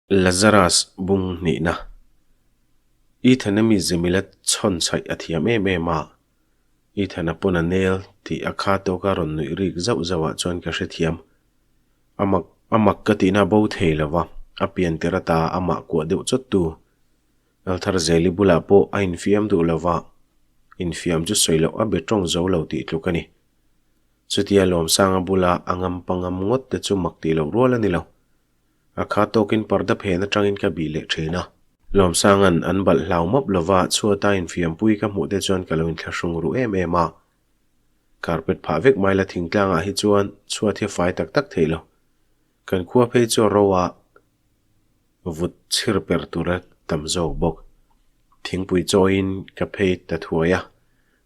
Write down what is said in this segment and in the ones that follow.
Lazarus bung hnihna. Ethan-a mize mila chhawn chhaih a thiam em em a, Ethan-a pawn a nel tih a kha tawka rawn nuih rik zauh zauhah chuan ka hrethiam. A mak a mak ka tihna bo thei lo va, a pian tir ata amah kuah deuh chawt tu. Laltharzeli bulah pawh a infiam duh lo va, infiam chu sawi loh a be tawng zo lo tih tluk a ni. Chutia Lawmsanga bula a ngam pangam ngawt te chu mak tih loh rual a ni lo. A kha tawkin parda phen atangin ka bih leh thin a. Lawmsanga'n an balh hlau mawp lova chhuata infiampui ka hmuh te chuan ka lo inthlahrung ruh em em a. Carpet phah vek mai la thingtlangah hi chuan chhuat hi a fai tak tak thei lo. Kan khua phei chu a ro a, vut chhir per tur a tam zawk bawk. Thingpui chawiin ka phei ta thuai a.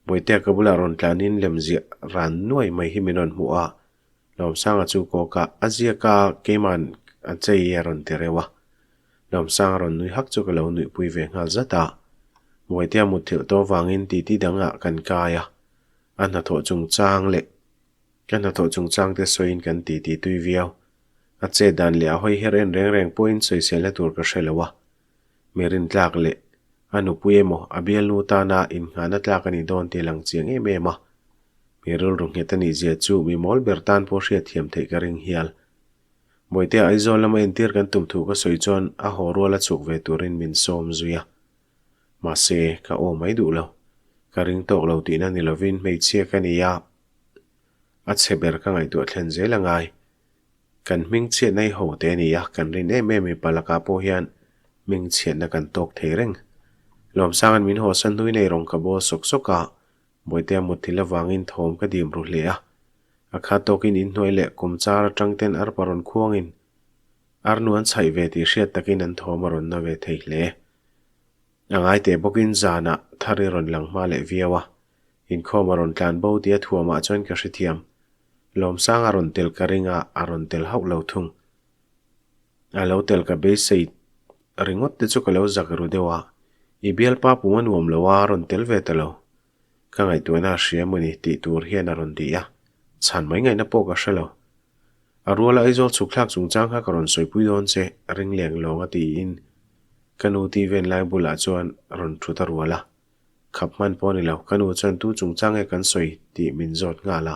Bawitea ka bulah rawn tlanin lemziah ran nuai mai hi min rawn hmuh a. Lawmsanga chu kawkah a ziak a, keima'n a chei a rawn ti reuh a. Lawmsanga rawn nui hak chu ka lo nuihpui ve nghal zat a. Buaitea mutthilh tawh vangin titi dangah kan kai a, a hnathawh chungchang leh ka hnathawh chungchang te sawiin kan titi tui viau. A chet dan leh a hawi her en reng reng pawhin sawiselna tur ka hre lo a. Mi rintlak leh a nupui emaw a bialnu tana innghahna tlak a ni dawn tih a lang chiang em em a. Mi rilru nghet a nih zia chu mi mawl ber tan pawh hriat thiam theih ka ring hial. Bawitea Aizawl lama entir kan tum thu ka sawi chuan a haw rual a chhuk ve turin min sawm zui a. Mahse, ka aw mai duh lo. Ka ring tawk lo tihna ni lovin hmeichhia ka ni a, a chhe ber ka ngaihtuah thlen zel a ngai. Kan hming chhiatna hi ho te a ni a, kan rin em em mipa lakah pawh hian hming chhiatna kan tawk thei reng. Lawmsanga'n min hawsan hnuin ei rawng ka bawl sawk sawk a, Bawitea mutthilh avangin thawm ka dim ru hle a. A khat tawkin inhnuai leh kum char atang ten arpa rawn khuangin arnu an chhaih ve tih hriat takin an thawm a rawn na ve thei hle. A ngai teh bawkin zanah thar i rawn lang hma leh viau a, inkhawm a rawn tlan bo tia thuamah chuan ka hrethiam. Lawmsang a rawn tel ka ring a, a rawn tel hauh lo thung. A lo tel ka beisei ringawt te chu ka lo zak ru deuh a, i bialpa pum a nuam lo a, a rawn tel ve ta lo. Ka ngaihtuahna a hria mawni tih tur hian a rawn ti a, chhan mai ngaihna pawh ka hre lo. A ruala Aizawl chhuk thlak chungchang kha ka rawn sawipui dawn che, ring leng lawng a tiin ka nu ti ven lai bulah chuan rawn thut a rual a. Khap hman pawh a ni lo, ka nu chuan tu chungchang nge kan sawi tih min zawt nghal a.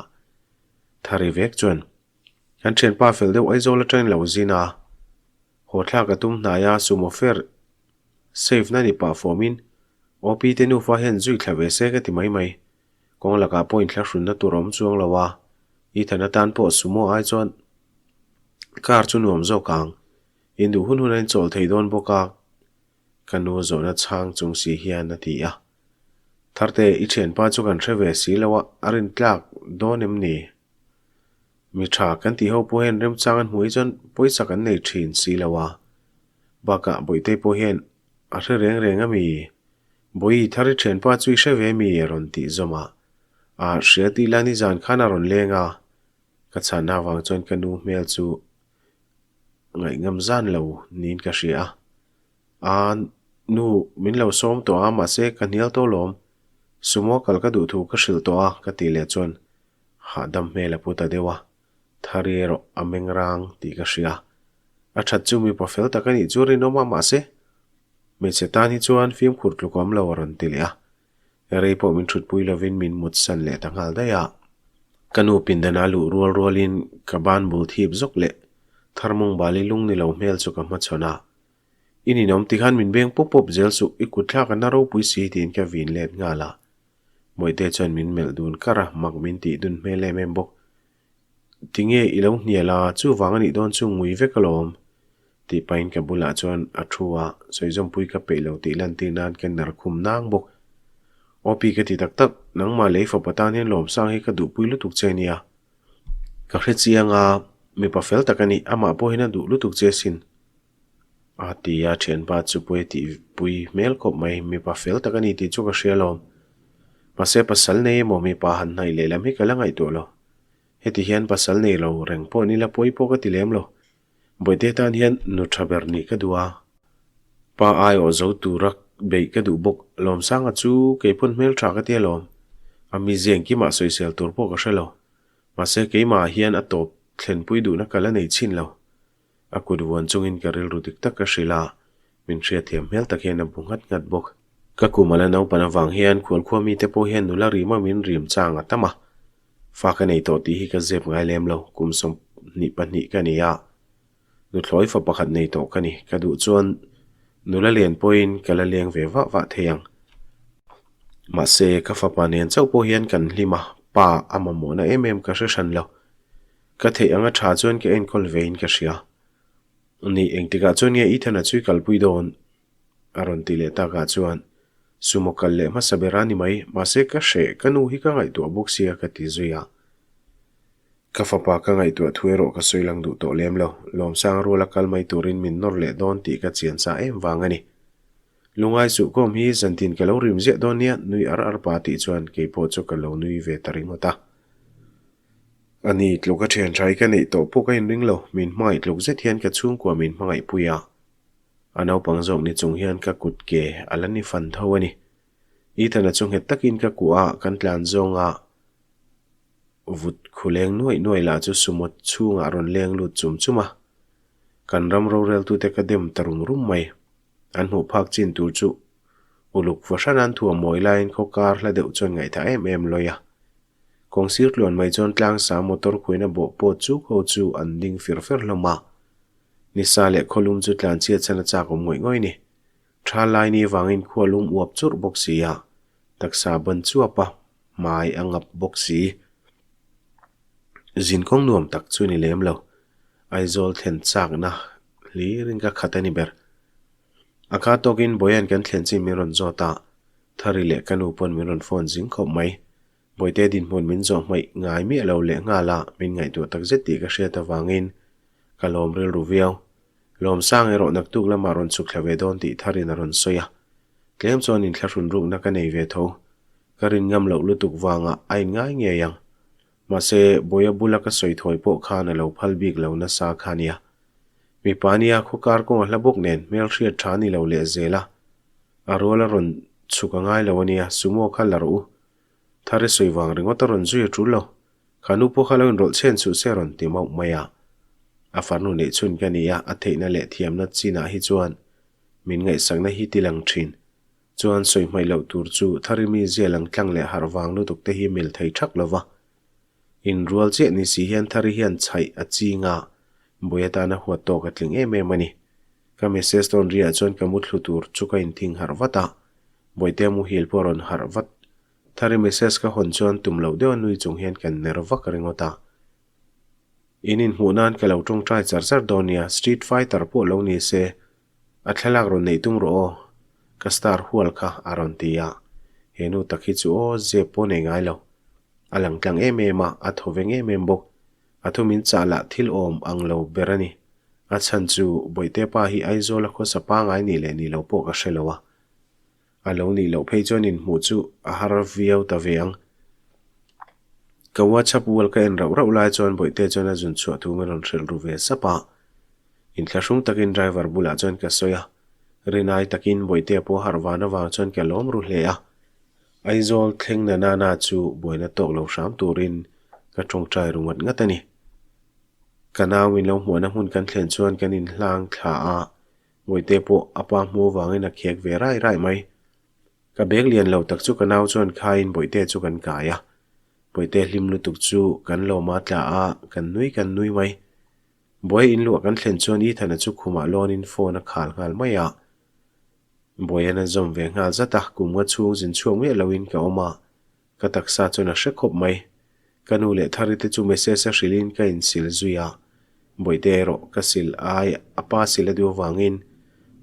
Thari vek chuan, Kan thianpa fel deuh Aizawl atangin lo zin a, haw thlak a tum hnai a, sumo fare save na ni pah fawmin OP te nufa hian zui thla ve se ka ti mai mai. Kawng lakah pawh inthlahrunna tur a awm chuang lo a, Ethan atan pawh sumo ai chuan car chu nuam zawk ang, induh hun hun a inchawl thei dawn bawk a. Ka nu zawhna chhang chung si hian a ti a. Tharte, i thianpa chu kan hre ve si lo a, a rin tlak dawn em ni? Mi tha kan tih ho pawh hian remchang an hmuh hi chuan pawisa kan nei thin si lo a. Bakah Bawihtei pawh hian a hre reng reng a mi? Bawihi, Thar i thianpa chu i hre ve mi? a rawn tih zawm a. A hria tih la nizan khan a rawn leng a. Ka chhanna avang chuan ka nu hmel chu Ngaihngam zan lo niin ka hria a. Aa, nu, min lo sawm tawh a, mahse ka hnial tawh lawm. Sumo kal ka duh thu ka hrilh tawh a, ka tih leh chuan hahdam hmel a pu ta deuh a. Thari erawh a meng rang tih ka hria. A that chu mipa fel tak a nih chu rinawm a, mahse hmeichhe tan hi chuan fimkhur tluk awm lo a rawn ti leh a. Rei pawh min thutpui lovin min mutsan leh ta nghal daih a. Ka nu pindan a luh rual rualin ka ban bul thip zawk leh tharmung bali lung ni lo hmel chu ka hmachhawn a. I ninawm tikhan min beng pawp pawp zel suh, i kutthlak a na ropui si tiin ka vin let nghal a. Mawite chuan min melh dun kar a, mak min tih dun hmel em em bawk. Tinge i lo hnial a, chuvang a nih dawn chu ngui vek alawm. Tih pahin ka bulah chuan a thu a, sawizawmpui ka peih lo tih lantir nan ka ner khum nang bawk. Aw pi ka ti tak tak, nangmah lei fapa tan hian lawmsang hi ka duhpui lutuk che nia. Ka hre chiang a, mipa fel tak a ni, amah pawh hian a duh lutuk che sin. A ti a, thianpa chu pui a tihpui hmel khawp mai, mipa fel tak a ni tih chu ka hria alawm. Mahse pasal nei emaw mipa han hnaih lehlam hi ka la ngaihtuah lo. Heti hian pasal nei lo reng pawh nila pawi pawh ka ti lem lo. Bawihte tan hian nu tha ber nih ka duh a. Pa aiawh zo tura beih ka duh bawk. Lawmsanga chu keipawn hmel tha ka ti alawm. A mizia engkimah sawisel tur pawh ka hre lo. Mahse keimahah hian a tawp thlenpui duhna ka la nei chhin lo. A kut vuan chungin ka rilru dik tak ka hrilh a, min hriatthiam hmel tak hian a bu nghat nghat bawk. Ka kum a la naupan avang hian khualkhua mite pawh hian nula rima min rim chang a tam a. Fa ka nei tawh tih hi ka zep ngai lem lo, kum 22 ka ni a. Nuthlawi fa pakhat nei tawh ka ni, ka duh chuan nula lian pawhin ka la leng ve vah vah thei ang. Mahse, ka fapa nen chauh pawh hian kan hlim a, pa a mamawhna em em ka hre hran lo. Ka theih anga tha chuan ka enkawl vein ka hria. Ni, engtikah chuan nge Ethan-a chu i kalpui dawn? A rawn ti leh takah chuan, Sumo kal leh hmasa ber a ni mai, mahse ka hreh, ka nu hi ka ngaihtuah bawk sia ka ti zui a. Ka fapa ka ngaihtuah thu erawh ka sawi lang duh tawh lem lo, Lawmsang ruala kal mai turin min nawr leh dawn tih ka chian sa em vang a ni. Lungai suh kawm hi zantin ka lo rim ziah dawn nia, nui ar ar pa tih chuan keipawh chu ka lo nui ve ta ringawt a. A ni, tluk a thian tha hi ka neih tawh pawh ka inring lo, min hmangaih tluk zet hian ka chhungkua min hmangaih pui a. A naupang zawk ni chung hian ka kut ke a la ni fan tho a ni. Ethan-a chu nghet takin ka kuah a, kan tlan zawng a, vut khu leng nuaih nuaih lah chu sumo chhungah a rawn leng lut chum chum a. Kan ram roreltute ka dem ta rum rum mai. An hmuh phak chin tur chu uluk fahran an thuam mawi laiin khaw kar hla deuh chuan ngaihthah em em lawi a. Kawng sir tluan mai chuan tlangsa motor khuaina bawh pawt chuk ho chu an ding fir fer hlawm a. Nisa leh khawlum chu tlan chhiat chhan a chak awm ngawih ngawih ni. Tha lai ni vangin khua lum uap churh bawk si a, taksa ban chuap a, hmai a ngap bawk si. Zin kawng nuam tak chu ni lem lo. Aizawl thlen chakna hlirin ka khat a ni ber. A kha tawkin Boyan kan thlen chin min rawn zawt a, Thari leh ka nu pawn min rawn phone zing khawp mai. Bawihte dinhmun min zawh hmaih ngai miah lo leh nghal a, min ngaihtuah tak zet tih ka hriat avangin ka lawm rilru viau. Lawmsang erawh naktuk lamah rawn chhuk thla ve dawn tih tharin a rawn sawi a. Tlem chuan inthlahrun rukna ka nei ve tho. Ka rin ngam loh lutuk vangah a inngai ngei ang. Mahse, Bawia bula ka sawi thawi pawh khan a lo phal bik lo nasa kha nia. Mipa nia khawkar kawng a hla bawk nen hmelhriat tha ni lo leh zel a. A rual a rawn chhuk a ngai lo a nia, sumo kha la rawh u. Thar i sawi vang ringawt a rawn zui a tul lo. Kha nu pawh kha lo inrawlh chhen suh se a rawn ti mauh mai a. A farnu neih chhun ka ni a, a theihna leh thiamna chinah hi chuan min ngaihsakna hi ti lang thin. Chuan sawi hmaih loh tur chu Thari mi zia lang tlang leh harh vang lutuk te hi mil thei thak lo va. Inrual chiah ni si hian Thari hian chhaih a ching a, buai atana huat tawk a tling em em a ni. Ka message tawn riah chuan ka muthlu tur chu ka inthing harh vat a, Bawihtea muhil pawh a rawn harh vat. Thari message ka hawn chuan tum loh deuh a nui chung hian kan ner vak ringawt a. In inhmuh nan ka lo tawngtai char char dawn nia, Street Fighter pawh lo ni se, a thlalak rawn neih tum rawh aw, ka star hual kha a rawn ti a. He nu tak hi chu aw, zep pawh nei ngai lo. A lang tlang em em a, a thaw veng em em bawk. A thu min chah lah thil awm ang lo ber a ni. A chhan chu Bawihte pa hi Aizawl a khawsa pangai nih leh nih lo pawh ka hre lo a. A lo nih loh phei chuan inhmuh chu a har viau ta ve ang. Ka WhatsApp wall ka en rauh rauh lai chuan Bawihte chuan a zun chhuah thu min rawn hrilh ru ve sap a. Inthlahrung takin driver bulah chuan ka sawi a. Rinai takin Bawihtea pawh harh van avang chuan ka lawm ru hle a. Aizawl thleng na nana chu buaina tawk lo hram turin ka tawngtai ru ngat ngat a ni. Ka nau min lo hmuahna hmun kan thlen chuan kan inhlang thla a, Bawihte pawh a pa hmu avangin a khek ve rai rai mai. Ka bag lian lo tak chu ka nau chuan khaiin Bawihte chu kan kai a. Bawihte hlim lutuk chu kan lawm a tla a, kan nui kan nui mai. Buai inluah kan thlen chuan Ethan-a chu khumah lawnin phone a khal nghal mai a. Buaian a zawm ve nghal zat a, kum nga chhung zin chhuak miah loin ka awm a, ka taksa chuan a hre khawp mai. Ka nu leh Thari te chu message a hrilhin ka insil zui a, Bawihte erawh ka sil ai a pa sil a duh avangin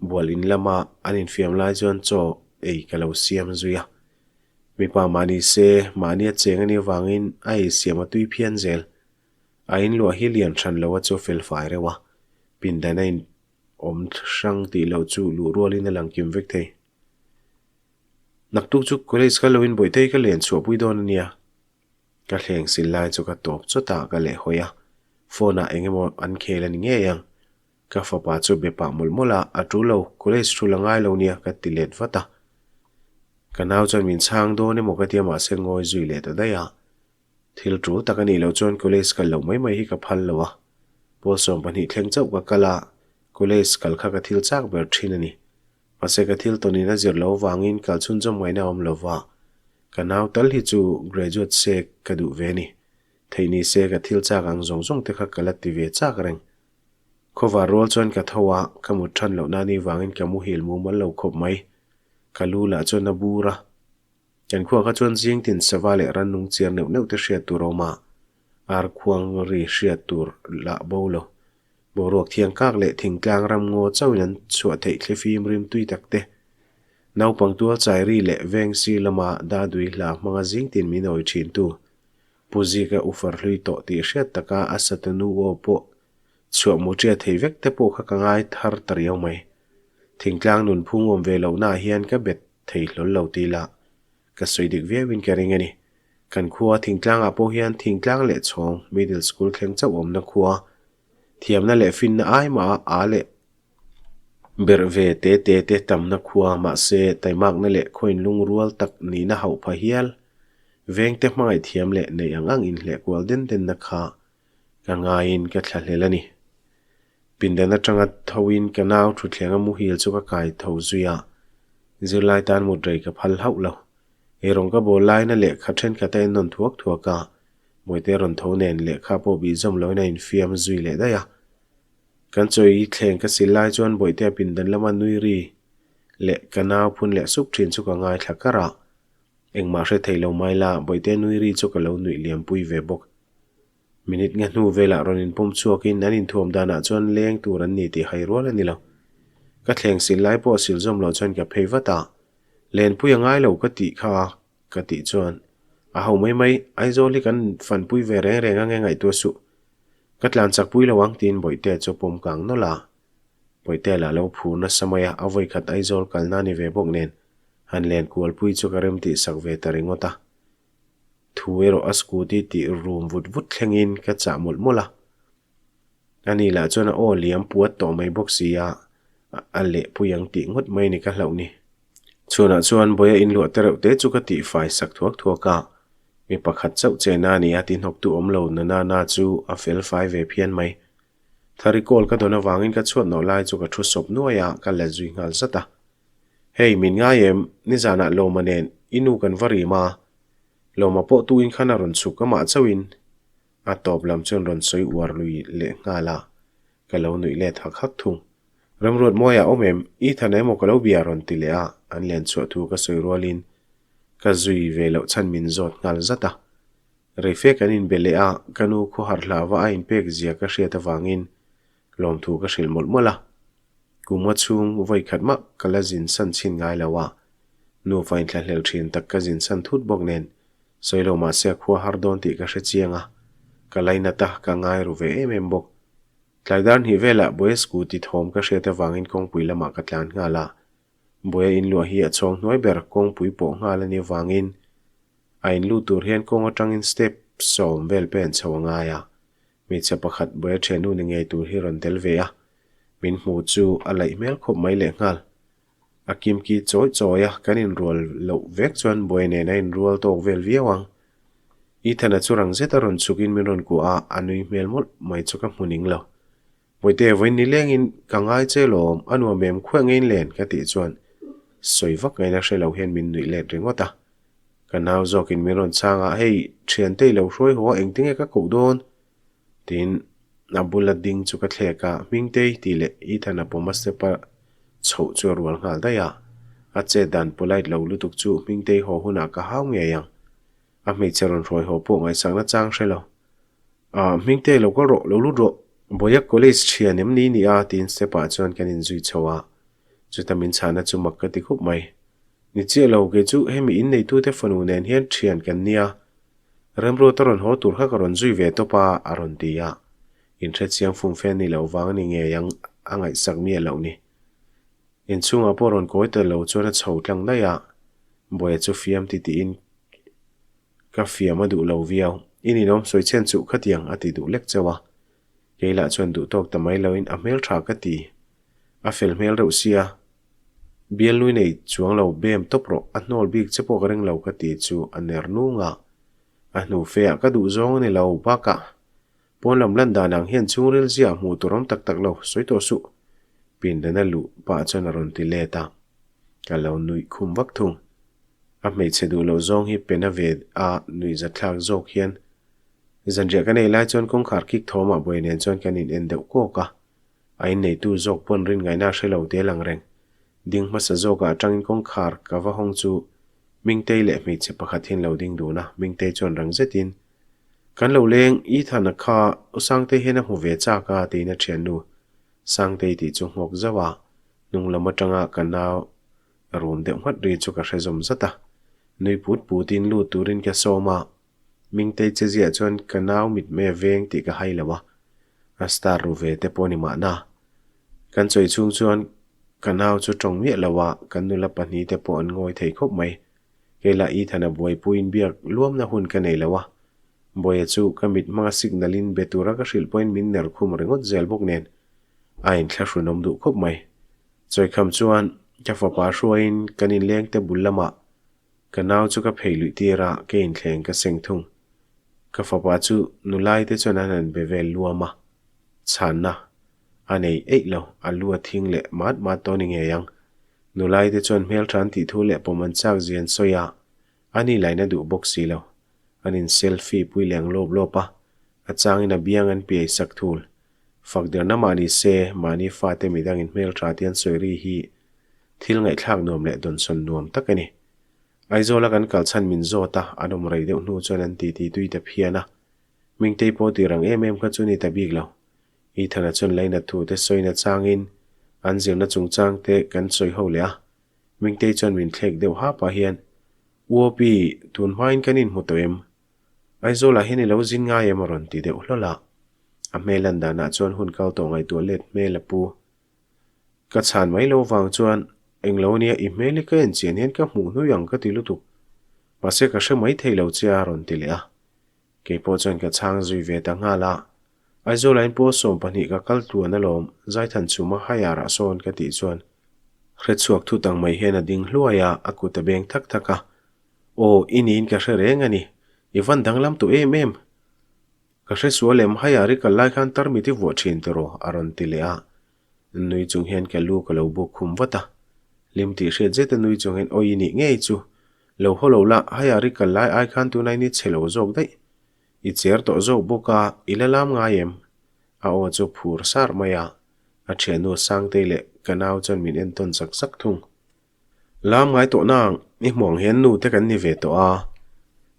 bual in lama an infiam lai chuan chaw ei ka lo siam zui a. Mipa mahni se mahni a cheng a nih avangin a ei siam a tui phian zel. A inluah hi lian hran lo a chu fel fai reuh a, pindan a in awm hrang tih loh chu luh rualin a lang kim vek thei. Naktuk chu college kal loin Bawihtei ka len chhuahpui dawn a nia. Ka thleng sil lai chu ka tawp chawt a, ka lehhawi a, phone ah eng emaw an khel a ni ngei ang. Ka fapa chu be pah mawlh mawlh a, a tul lo, college thul a ngai lo nia ka ti let vat a. Ka nau chuan min chhang dawn emaw ka tia mahse ngawi zui leh ta daih a. Thil tul tak a nih loh chuan college kal loh mai mai hi ka phal lo a. Pawl 12 thleng chauh ka kal a, college kal kha ka thil chak ber thin a ni. Mahse ka thil tawnin a zir lo vangin kal chhunzawm ngaihna a awm lo va, ka nau tal hi chu graduate se ka duh ve a ni. Theih ni se ka thil chak ang zawng zawng te kha ka la ti ve chak reng. Khawvar rual chuan ka tho a, ka mut than loh nani vangin ka muhil mumal lo khawp mai. Ka lu lah chuan a bur a. Kan khuah kha chuan zing tin sava leh rannung chiar neuh neuh te hriat tur a awm a, ar khuang ri hriat tur lah bo lo. Boruak thiang kak leh thingtlang ram ngaw chauhin an chhuah theih thlifim rim tui tak te. Naupang tual chai ri leh veng sir lama dadui hla hmanga zing tin min awi thin tu. Pu Zika u far hlui tawh tih hriat taka a satanu aw pawh chhuah mu ṭia thei vek te pawh kha ka ngai thar ta riau mai. Thingtlang nunphung awm ve lohnaah hian ka bet thei hlawl lo ti la, ka sawi dik viauin ka ring a ni. Kan khua thingtlangah pawh hian thingtlang leh chhawng middle school thleng chauh awmna khua thiamna leh finna ai mah a leh Berh ve te te te tamna khua mahse taimakna leh khawiin lungrual tak nihna hauh pha hial. Vengte hmangaih thiam leh neih ang ang inhleh kual den denna kha ka ngaiin ka thlahlel a ni. Pindan atanga thoin ka nau thutthleng a muhil chu ka kai tho zui a, zirlai tan mut rei ka phal hauh lo. Eirawng ka bawl laina lehkha thenkhat a ennawn thuak thuak a, Mawite rawn tho nen lehkha pawh bihzawm loin a infiam zui leh daih a. Kan chawi thleng ka sil lai chuan Bawihtea pindan lama nui ri leh ka nau phun leh sup thin chu ka ngaithla kar a. Engmah hre thei lo mai la, Bawihtea nui ri chu ka lo nuih liam pui ve bawk. Minute nga hnu velah rawn inpawm chhuakin an inthuam danah chuan leng tur an ni tih hai rual a ni lo. Ka thleng sil lai pawh sil zawm loh chuan ka phei vat a, Lenpui a ngai lo ka tih kha ka tih chuan a ho mai mai, Aizawl hi kan fanpui ve reng reng ange ngaihtuah suh. Ka tlan chak pui lo ang tiin Bawihtea chu pawm kang nawlh a. Bawihtea lah lo phur nasa mai a, a vawikhat Aizawl kalna ni ve bawk nen han len kualpui chu ka rem tih sak ve ta ringawt a. Thu erawh a scooty tih rum vut vut thlengin ka chah mawlh mawlh a. Ani lah chuan a aw liam puat tawh mai bawk si a, a lehpui ang tih ngawt mai ni ka hlauh ni. Chhunah chuan Bawia inluah te reuh te chu ka tihfai sak thuak thuak a, mi pakhat chauh chena a ni a ti hnawktu awm lo na na na chu a fel fai ve phian mai. Thari call ka dawn avangin ka chhuat nawh lai chu ka thu sawp nuai a, ka la zui nghal zat a. Hei, min ngai em? Nizanah Lawma nen i nu kan va rim a, Lawma pawh tuin khan a rawn chhuk amah chauhin a tawp lam chuan rawn sawi uar lui leh nghal a, ka lo nuih let hak hak thung. Remruat Mawia awm em? Ethan emaw ka lo bia rawn ti leh a, an len chhuah thu ka sawi rualin ka zui ve loh chhan min zawt nghal zat a. Reife kan inbe leh a, ka nu khawhar hlauva a inpek zia ka hriat avangin lawmthu ka hrilh mawlh mawlh a. Kum nga chhung vawi khat mah ka la zin san chhin ngai lo a, nufa inthlahlel thin tak ka zin san thut bawk nen sawi lo mahse a khua har dawn tih ka hre chiang a, ka lainat a, ka ngai ru ve em em bawk. Tlai dar hnih velah Buaia scooty thawm ka hriat avangin kawngpui lamah ka tlan nghal a. Buaia inluah hi a chhawng hnuai ber kawngpui pawh nghal a nih avangin a inlu tur hian kawng atangin step sawm vel pen chho a ngai a. Hmeichhe pakhat Buaia thiannu ni ngei tur hi rawn tel ve a, min hmu chu a laih hmel khawp mai lehnghal. A kimki chawi chawi a, kan inrual loh vek chuan buai nen a inrual tawk vel viau ang. Ethan-a chu rang zet a rawn chhukin min rawn kuah a, a nui hmel mawlh mai chu ka hmu ning lo. Bawihte, vawiin ni lengin ka ngai che lawm, a nuam em khuah ngein len ka tih chuan sawi vak ngaihna hre lo hian min nuih let ringawt a. Ka nau zawkin min rawn chhang a, hei, thiante i lo hruai haw a, engtinge ka koh dawn? Tiin a bula ding chu ka thlek a, Hmingtei tih leh Ethan-a pawm a step a chhoh chu a rual nghal daih a. A chet dan polite lo lutuk chu Hmingtei haw hunah ka hau ngei ang. A hmeichhe rawn hruai haw pawh ngaihsakna chang hre lo. Ah, Hmingtei lo kal rawh, lo lut rawh. Bawiha college thian em ni ni a? tiin step ah chuan kan inzui chho a. Chuta min chhahna chu mak ka ti khup mai. Ni chiah lo, kei chu hemi inneitute fanu nen hian thian kan nia. Remruat a rawn haw tur kha ka rawn zui ve tawp a, a rawn ti a. Inhre chiang fum fe ni loh vang a ni ngei ang a ngaihsak miah loh ni. Inchhungah pawh rawn kawi ta lo chuan a chho tlang daih a, Bawiha chu fiam ti tiin ka fiam a duh lo viau. I ninawm sawi chhen chuh khatiang a ti duh lek chauh a. Kei lah chuan duh tawk ta mai loin a hmel tha ka ti. A fel hmel reuh sia. Bialnui nei chuang lo bem tawp rawh, a hnawl bik che pawh ka ring lo ka ti chu a ner nung a. A hnu fe ah ka duh zawng a ni lo bakah. Pawn lam lan dan ang hian chhungril ziah hmuh tur awm tak tak lo, sawi tawh suh. Pindana luh pah chuan a rawn ti let a. Ka lo nuih khum vak thung. A hmeichhe duh loh zawng hi pena ve a nuih zathlak zawk hian zanriah kan ei lai chuan kawngkhar kik thawmah buai nen chuan kan in en deuh kawk a. A inneitu zawk pawn rin ngaihna a hre lo tel ang reng. Ding hmasa zawkah atangin kawngkhar ka va hawng chu Mingtei leh hmeichhe pakhat hian lo ding dun a, Mingtei chuan rang zetin, Kan lo leng, Ethan-a kha U Sangtei hian a hmu ve chak a tiin a thiannu Sangtei tih chu nghawk zauh a, hnung lam atanga ka nau rum deuh nghat ri chu ka hre zawm zat a. Nui put putin lut turin ka sawm a, Mingtei che ziah chuan ka nau mitmei a veng tih ka hai lo a, a star ru ve te pawh ni mahna. Kan chawi chhung chuan ka nau chu tawng miah lo a, kan nula pahnihte pawh an ngawi thei khawp mai. Kei lah Ethan-a buaipuiin biak luamna hun ka nei lo a, Bawia chu ka mit hmanga signal in be tura ka hrilh pawhin min ner khum ringawt zel bawk nen a inthlahrunawm duh khawp mai. Chawikham chuan ka fapa hruaiin kan inlengte bul lamah Ka nau chu ka phei luih tir a, ka inthleng ka seng thung. Ka fapa chu nulai te chuan an han be vel luam a, chhanna a nei eih lo, a lu a thing leh mat mat tawh ni ngei ang. Nulai te chuan hmeltha an tih thu leh pawm an chak zia an sawi a, a ni lain a duh bawk si lo. An in selfie pui leng lawp lawp a, a changin a biang an piai sak thul. Fak derna mah ni se, mahni fate midangin hmeltha te an sawi ri hi Thil ngaihthlak nuam leh dawnsawn nuam tak a ni. Aizawla kan kal chhan min zawt a, an awm rei deuh hnu chuan an titi tui ta phian a. Mingtei pawh tir ang em em kha chu ni ta bik lo. Ethan-a chuan lainat thu te sawina changin an zirna chungchang te kan sawi ho leh a. Mingtei chuan min thlek deuh ha pah hian, UOP, tun hmain kan inhmu tawh em? Aizawlah hian i lo zin ngai em a rawn ti deuh hlawl a. A hmel lan danah chuan hun kal tawh ngaihtuah let hmel a pu. Ka chhan mai lo vang chuan englo ania i hmel hi ka en chian hian ka hmuh hnui ang ka ti lutuk. Mahse ka hre mai thei lo che a rawn ti leh a. Keipawh chuan ka chhang zui ve ta nghal a. Aizawl ah in pawl 12 ka kal tluan alawm Zaithan chhuma haiar ah sawn ka tih chuan hrechhuak thut ang mai hian a ding hluai a, a kut a beng thak thak a. Aw i niin ka hre reng a ni. I van danglam tawh em em. Ka hre sual em, haiar i kal lai khan tarmit i vuah thin tiraw? a rawn ti leh a. Nui chung hian ka lu ka lo buk khum vat a. Hlim tih hriat zet a nui chung hian awi i nih ngei chu. Lo haw lo la, haiar i kal lai ai khan tunah in i chhe lo zawk daih. I cher tawh zawk bawk a, i la lam ngai em? A aw chu phur sar mai a. A thiannu Sangtei leh ka nau chuan min entawn zak zak thung. Lam ngai tawh nang, i hmuh ang hian nu te kan ni ve tawh a.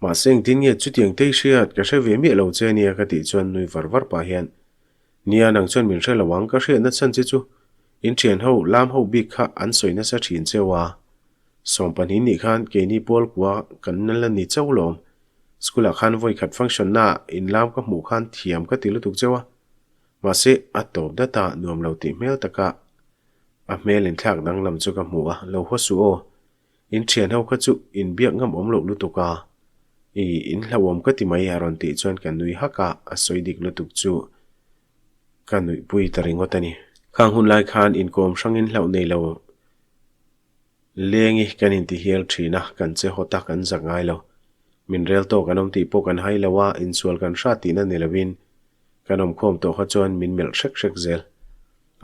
Mahse engtin nge chutiang te i hriat ka hre ve miah lo che ania ka tih chuan nui var var pah hian, Nia nang chuan min hre lo ang ka hriatna chhan che chu in thian ho lam ho bik kha an sawi nasa thin cheu a. 12 nih khan keini pawl kua kan la ni chauh lawm. School ah khan vawi khat function na ah in lam ka hmuh khan thiam ka ti lutuk cheu a. Mahse a tawp dat a nuam lo tih hmel taka A hmel inthlak danglam chu ka hmu a, lo haw suh aw. In thian ho kha chu in biak ngam awm loh lutuk a. I in hlauhawm ka ti mai a rawn tih chuan ka nui hak a, a sawi dik lutuk chu ka nuihpui ta ringawt a ni. Khang hun lai khan inkawm hrangin hlauh nei lo Lengi kan intihial thin a, kan che hawt a, kan zak ngai lo. Min rel tawk an awm tih pawh kan hai lo a, insual kan hrat tihna ni lovin kan awmkhawm tawh kha chuan min melh hrek hrek zel.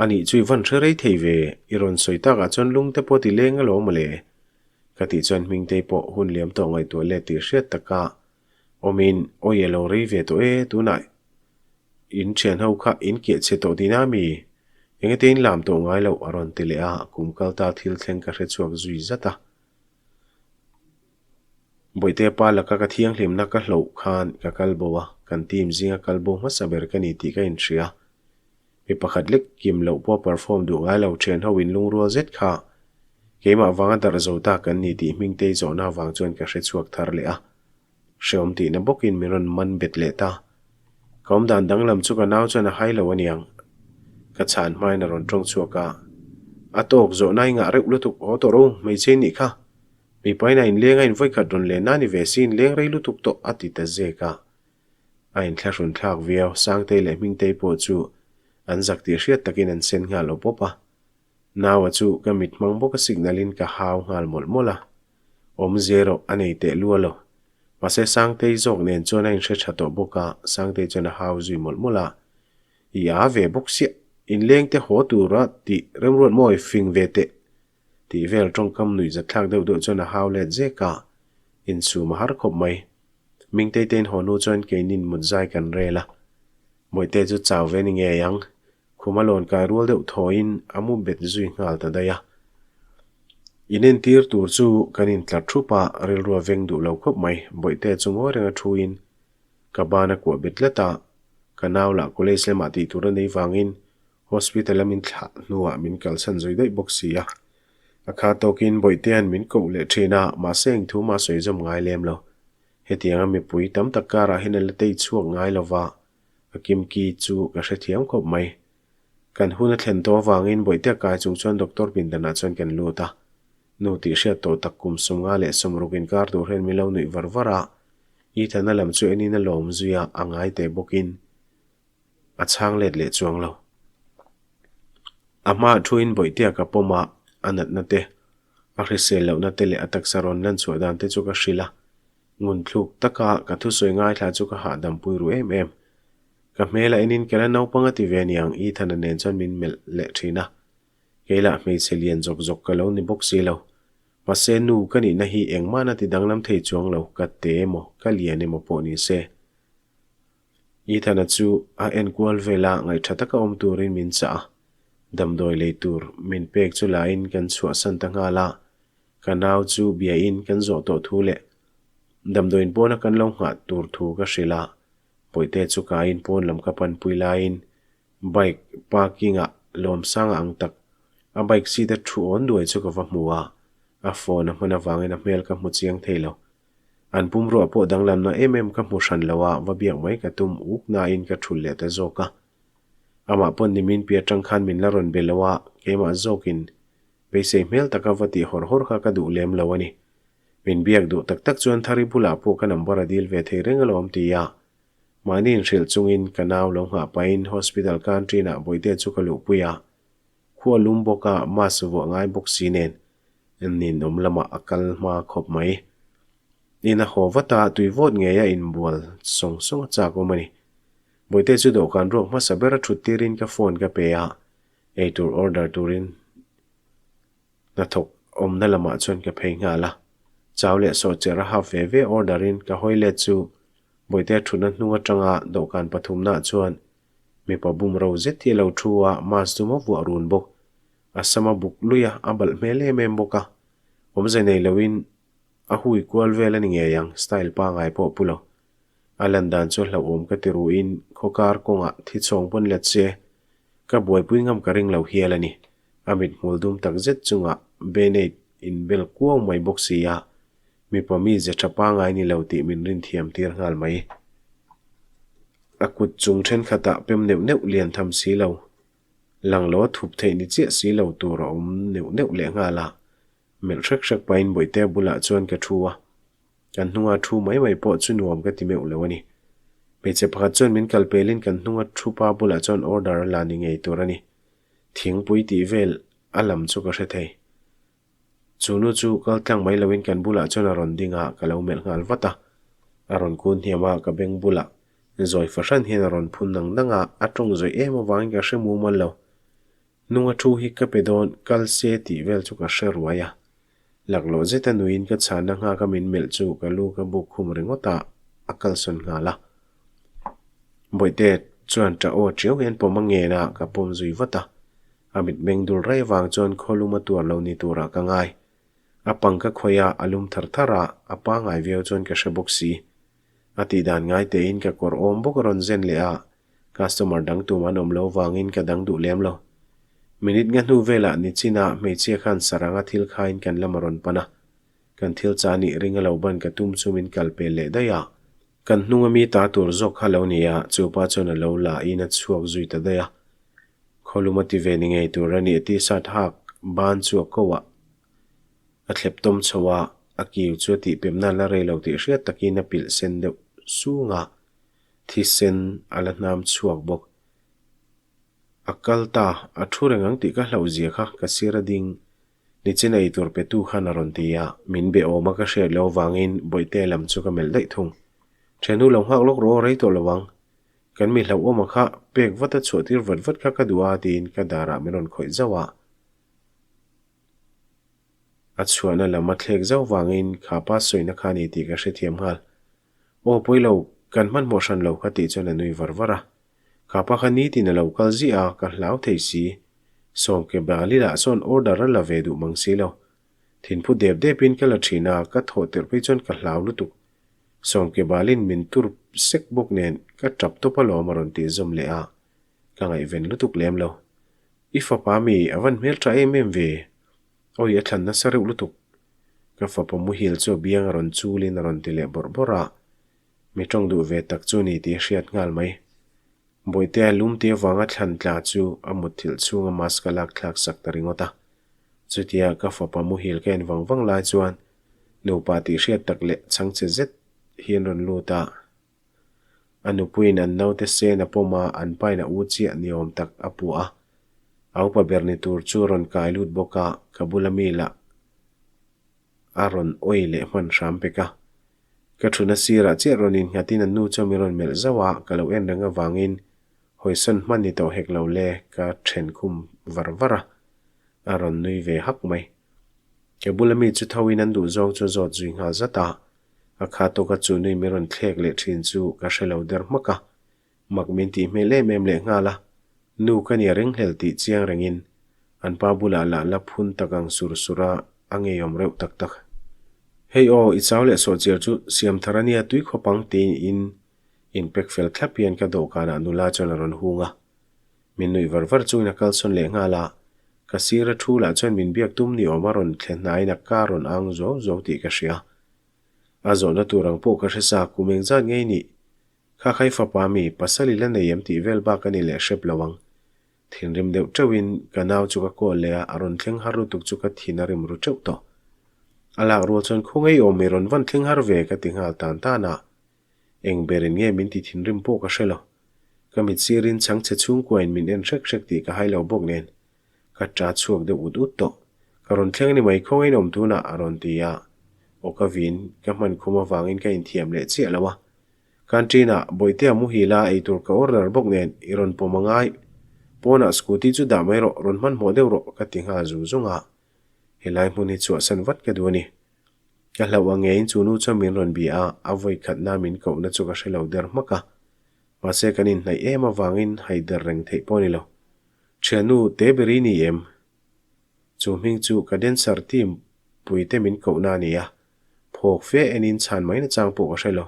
A nih chu i van hre rei thei ve, i rawn sawi takah chuan lung te pawh ti leng alawm mawle. Ka tih chuan Hmingtei pawh hun liam tawh ngaihtuah let tih hriat taka awmin awi a lo rei ve tawh e, tunah in thian ho kha in kiah chhe tawh tihna mi? Enge te in lam tawh ngai loh a rawn ti leh a, kum kal ta thil thleng ka hre chhuak zui zat a. Bawihte pa laka ka thianghlimna ka hloh khan ka kal bo a, kan team zinga kal bo hmasa ber ka ni tih ka inhria. Mi pakhat lek kim loh pawh perform duh ngai lo thian ho in lungrual zet kha keimah vanga darh zo ta kan ni tih Hmingtei zawhna avang chuan ka hre chhuak thar leh a. Hreawm tihna bawkin min rawn man bet leh ta. Ka awmdan danglam chu ka nau chuan a hai lo aniang. Ka chhan hmain a rawn tawng chhuak a. A tawk zawhna i ngah reuh lutuk haw tawh ro hmeichhe i nih kha. Mipain a inleng a invawikhat rawn len na ni ve si inleng rei lutuk tawh a ti ta zek a. A inthlahrun thlak viau, Sangtei leh Hmingtei pawh chu an zak tih hriat takin an sen nghal awp awp a. Naua chu ka mit hmang bawk a signal in ka hau nghal mawlh mawlh a. Awmzia erawh a nei teh lua lo. Mahse Sangtei zawk nen chuan a inhre tha tawh bawk a, Sangtei chuan a hau zui mawlh mawlh a. I a ve bawk siah, inleng te haw tura tih remruat mawi fing ve teh tih vel tawngkam nuihzat thlak deuh deuh chuan a hau let zek a, insum a har khawp mai. Mingtei te in haw hnu chuan keinin mut zai kan rel a, Bawihte chu chau ve ni ngei ang, khuma lawn kai rual deuh thawiin a mu bet zui nghal ta daih a. Inentir tur chu kan intlar thup a, rilru a veng duh lo khawp mai, Bawihte chu ngawi renga thuin ka ban a kuah bet tlat a, ka nau lah college lamah tih tur a nei vangin Hospital a min thlah hnuah min kalsan zui daih bawk si a. A kha tawkin Bawihte-a'n min koh leh thin a, mahse eng thu mah sawi zawm ngai lem lo. Hetianga mipui tam tak karah hian a la tei chhuak ngai lo va, a kimki chu ka hrethiam khawp mai. Kan hun a thlen tawh avangin Bawihte-a kai chung chuan doctor pindanah chuan kan lut a. Nu tih hriat tawh tak kum 50 leh 60 inkar tur hian min lo nuih var var a, Ethan-a lam chu enin a lawm zui a, a ngai teh bawkin A chhang let leh chuang lo. A hmaah thuin Bawihtea ka pawm a, a natna te, a hrisel lohna te leh a taksa rawn lan chhuah dan te chu ka hrilh a. Ngunthluk taka ka thusawi ngaithla chu ka hahdam pui ru em em. Ka hmel a enin ka la naupang a ti ve aniang Ethan-a nen chuan min melh leh thin a. Kei lah hmeichhe lian zawk zawk ka lo ni bawk si lo. Mahse nu ka nihna hi engmahna ti danglam thei chuang lo, ka te emaw, ka lian emaw pawh ni se. Ethan-a chu a enkual vel a, ngaihṭha taka awm turin min chah a. Damdawi lei tur min pek chu lain kan chhuahsan ta nghal a, ka nau chu biain kan zawh tawh thu leh damdawiin pawna kan lo nghah tur thu ka hrilh a. Bawihte chu kaiin pawn lam ka panpui laiin bike parking-ah lawmsanga ang tak a bike seat-a thu awn duai chu ka va hmu a, a phone a hman avangin a hmel ka hmu chiang thei lo. An pumruah pawh danglamna em em ka hmu hran lo a, va biak mai ka tum uk nain ka thul leh ta zawk a. Amah pawn nimin pi atang khan min la rawn be lo a, keimah zawkin beisei hmel taka va tih hawr hawr kha ka duh lem lo a ni. Min biak duh tak tak chuan Thari bulah pawh ka number a dil ve thei reng alawm ti a, mahni inhrilh chungin ka nau lo nghah pahin hospital canteen-ah Bawihte chu ka luhpui a, khua lum bawk a, mask vuah ngai bawk si nen Ninawm lamah a kal hma khawp mai. In a haw vat a, tui vawt ngei a inbual sawng sawng a chak awm a ni. Bawihte chu dawhkan ruak hmasa ber a thut tirin ka phone ka pe a, eitur order turin hnathawk awmna lamah chuan ka phei nghal a. Chau leh sawhcherh a hap ve ve order in ka hawi let chu Bawihte thutna hnung atanga dawhkan pathumnaah chuan mipa bumro zet hi a lo thu a, mask dum a vuah run bawk. A sam a buk lui a, a balh hmel em em bawk a. Awmze nei loin a hui kual vel a ni ngei ang, style pangai pawh pu lo. A lan dan chu hlauhawm ka ti ruin khawkar kawngah thi chhawng pawn let se, ka buaipui ngam ka ring lo hial a ni. A mit hmul dum tak zet chungah Band-aid inbel kuau mai bawk si a, mipa mi ze tha pangai ni lo tih min rin thiam tir nghal mai. A kut chung thenkhatah pem neuh neuh lian tham si lo. Lang lo a thup theih ni chiah si lo tur a awm neuh neuh leh nghal a, melh hrek hrek pahin Bawihtea bulah chuan ka thu a, kan hnunga thu mai mai pawh chu nuam ka ti meuh lo a ni. Hmeichhe pakhat chuan min kal pelin kan hnunga thu pa bulah chuan order a la ni ngei tur a ni. Thingpui tih vel a lam chu ka hre thei. Chu nu chu kal tlang mai loin kan bulah chuan a rawn ding a, ka lo melh nghal vat a. A rawn kun hniam a, ka beng bulah zawi fahran hian a rawn phun nang nang a, a tawng zawi em avangin ka hre mumal lo. Nunga thu hi ka pe dawn, kal se tih vel chu ka hre ruai a. Laklawh zeta nuiin ka chhanna nghak a min melh chu ka lu ka buk khum ringawt a, a kalsawn nghal a. Bawihte chuan ṭah aw ṭiau hian pawm a ngen a, ka pawm zui vat a. A mitmeng dul rei avang chuan khawlum a tuar lo ni turah ka ngai. A pang ka khawih a, a lum thar thar a, a pangai viau chuan ka hre bawk si. A tih dan ngai tein ka kawr awm bawk a rawn zen leh a, customer dang tum an awm lo vangin ka dang duh lem lo. Minute nga hnu velah nichinah hmeichhia khan saranga thil khain kan lam a rawn pan a, kan thil cha nih ring a lo ban ka tum chu min kal pel leh daih a. Kan hnunga mi ta tur zawk kha lo ni a, chupa chuan a lo la in a chhuak zui ta daih a. Khawlum a ti ve ni ngei tur a ni a t-shirt hak ban chu a ko ah a thlep tawm chho a, a kiu chu a tih pemna la rei lo tih hriat takin a pilh sen deuh sung a, thisen a la hnam chhuak bawk. A kal ta, a thu reng ang tih ka hlauh zia kha ka sir a ding. Nichin eitur petu khan a rawn ti a, min be awm a ka hriat loh avangin Bawihtea lam chu ka melh daih thung. Thiannu lo nghak lawk rawh aw rei tawh lo ang. Kan mi hlauhawm a kha pek vat a chhuah tir vat vat kha ka duh a tiin ka darah min rawn khawih zauh a. A chhuahna lam a thlek zauh vangin kha pa sawina kha a ni tih ka hrethiam nghal. Aw pawi lo, kan hmanhmawh hran lo kha tih chuan a nui var var a. Kha pa kha nitin a lo kal ziah a, ka hlau thei si. Sawmke Bali lah sawn order a la ve duh mang si lo. Thinphu dep depin ka la thin a, ka thawh tirh phei chuan ka hlau lutuk. Sawmke Balin min tur sek bawk nen ka tap tawp alawm a rawn tih zawm leh a, ka ngaihven lutuk lem lo. I fapa mi a van hmel tha em em ve? Awi a thlan nasa reuh lutuk. Ka fapa muhil chu a biang a rawn chulin a rawn ti leh bawrh bawrh a, mi tawng duh ve tak chu ni tih a hriat nghal mai. Bawihtea lum tih avanga thlan tla chu a mutthilh chhunga mask a lak thlak sak ta ringawt a. Chutia ka fapa muhil ka en vang vang lai chuan nupa tih hriat tak leh chhangchhe zet hi an rawn lut a. A nupuiin an naute sen a pawm a, an pain a u chiah ni awm tak a puah a. A upa ber ni tur chu a rawn kai lut bawk a, ka bula mi lah a rawn awi leh hman hram pek a. Ka thuna sirah chiah rawn innghatin an nu chu min rawn melh zauh a, ka lo en reng avangin hawisawn hman ni tawh hek lo le ka then khum var var a, a rawn nui ve hak mai. Ka bula mi chu thoin an duhzawng chu a zawt zui nghal zat a, A kha tawka chu nui min rawn thlek leh thin chu ka hre lo der hmak a, mak min tih hmel em em leh nghal a, nu ka nia ringhlel tih chiang rengin an pa bulah lah la phun tak ang sur sur a, a ngeiawm reuh tak tak. Hei aw, i chau leh sawhchiar chu siam thar a nia tui khawp ang tiin inpek fel thlap hian ka dawhkanah nula chuan a rawn hung a. Min nuih var var chungin a kalsawn leh nghal a, ka sira thu lah chuan min biak tum ni awm a rawn thle hnaiin a ka rawn ang zo zo tih ka hria. A zawhna tur ang pawh ka hre sa, kum engzat ngei nih? Kha khai fapa mi, pasal i la nei em tih vel bak a ni leh hrep lo ang. Thinrim deuh teuhin ka nau chu ka call leh a, a rawn thleng har lutuk chu ka thin a rim ru teuh tawh. A lak rual chuan khaw ngei awm i rawn van thleng har ve ka ti nghal tan tan a. Eng berin nge min ti thinrim pawh ka hre lo. Ka mit sirin chhangchhe chhungkuain min en hrek hrek tih ka hai lo bawk nen. Ka ṭa chhuak deuh ut ut tawh. Ka rawn thleng ni mai khawngain awm tunah a rawn ti a. Aw ka vin, ka hman khum avangin ka inthiam leh chiah lo a. Canteen-ah Bawihtea muhil a eitur ka order bawk nen i rawn pawm a ngai. Pawnah scooty chu dah mai rawh, rawn hmanhmawh deuh rawh ka ti nghal zung zung a. Helai hmun hi chhuahsan vat ka duh a ni. Ka hlauh ang ngeiin chu nu chuan min rawn bia a, a vawi khatna min kohna chu ka hre lo der hmak a. Mahse kan inhnaih em avangin haider reng theih pawh a ni lo. Thiannu te ber i ni em? Chu hming chu ka dancer team puite min kohna a ni a, phawk fe enin chhan mai nachang pawh ka hre lo.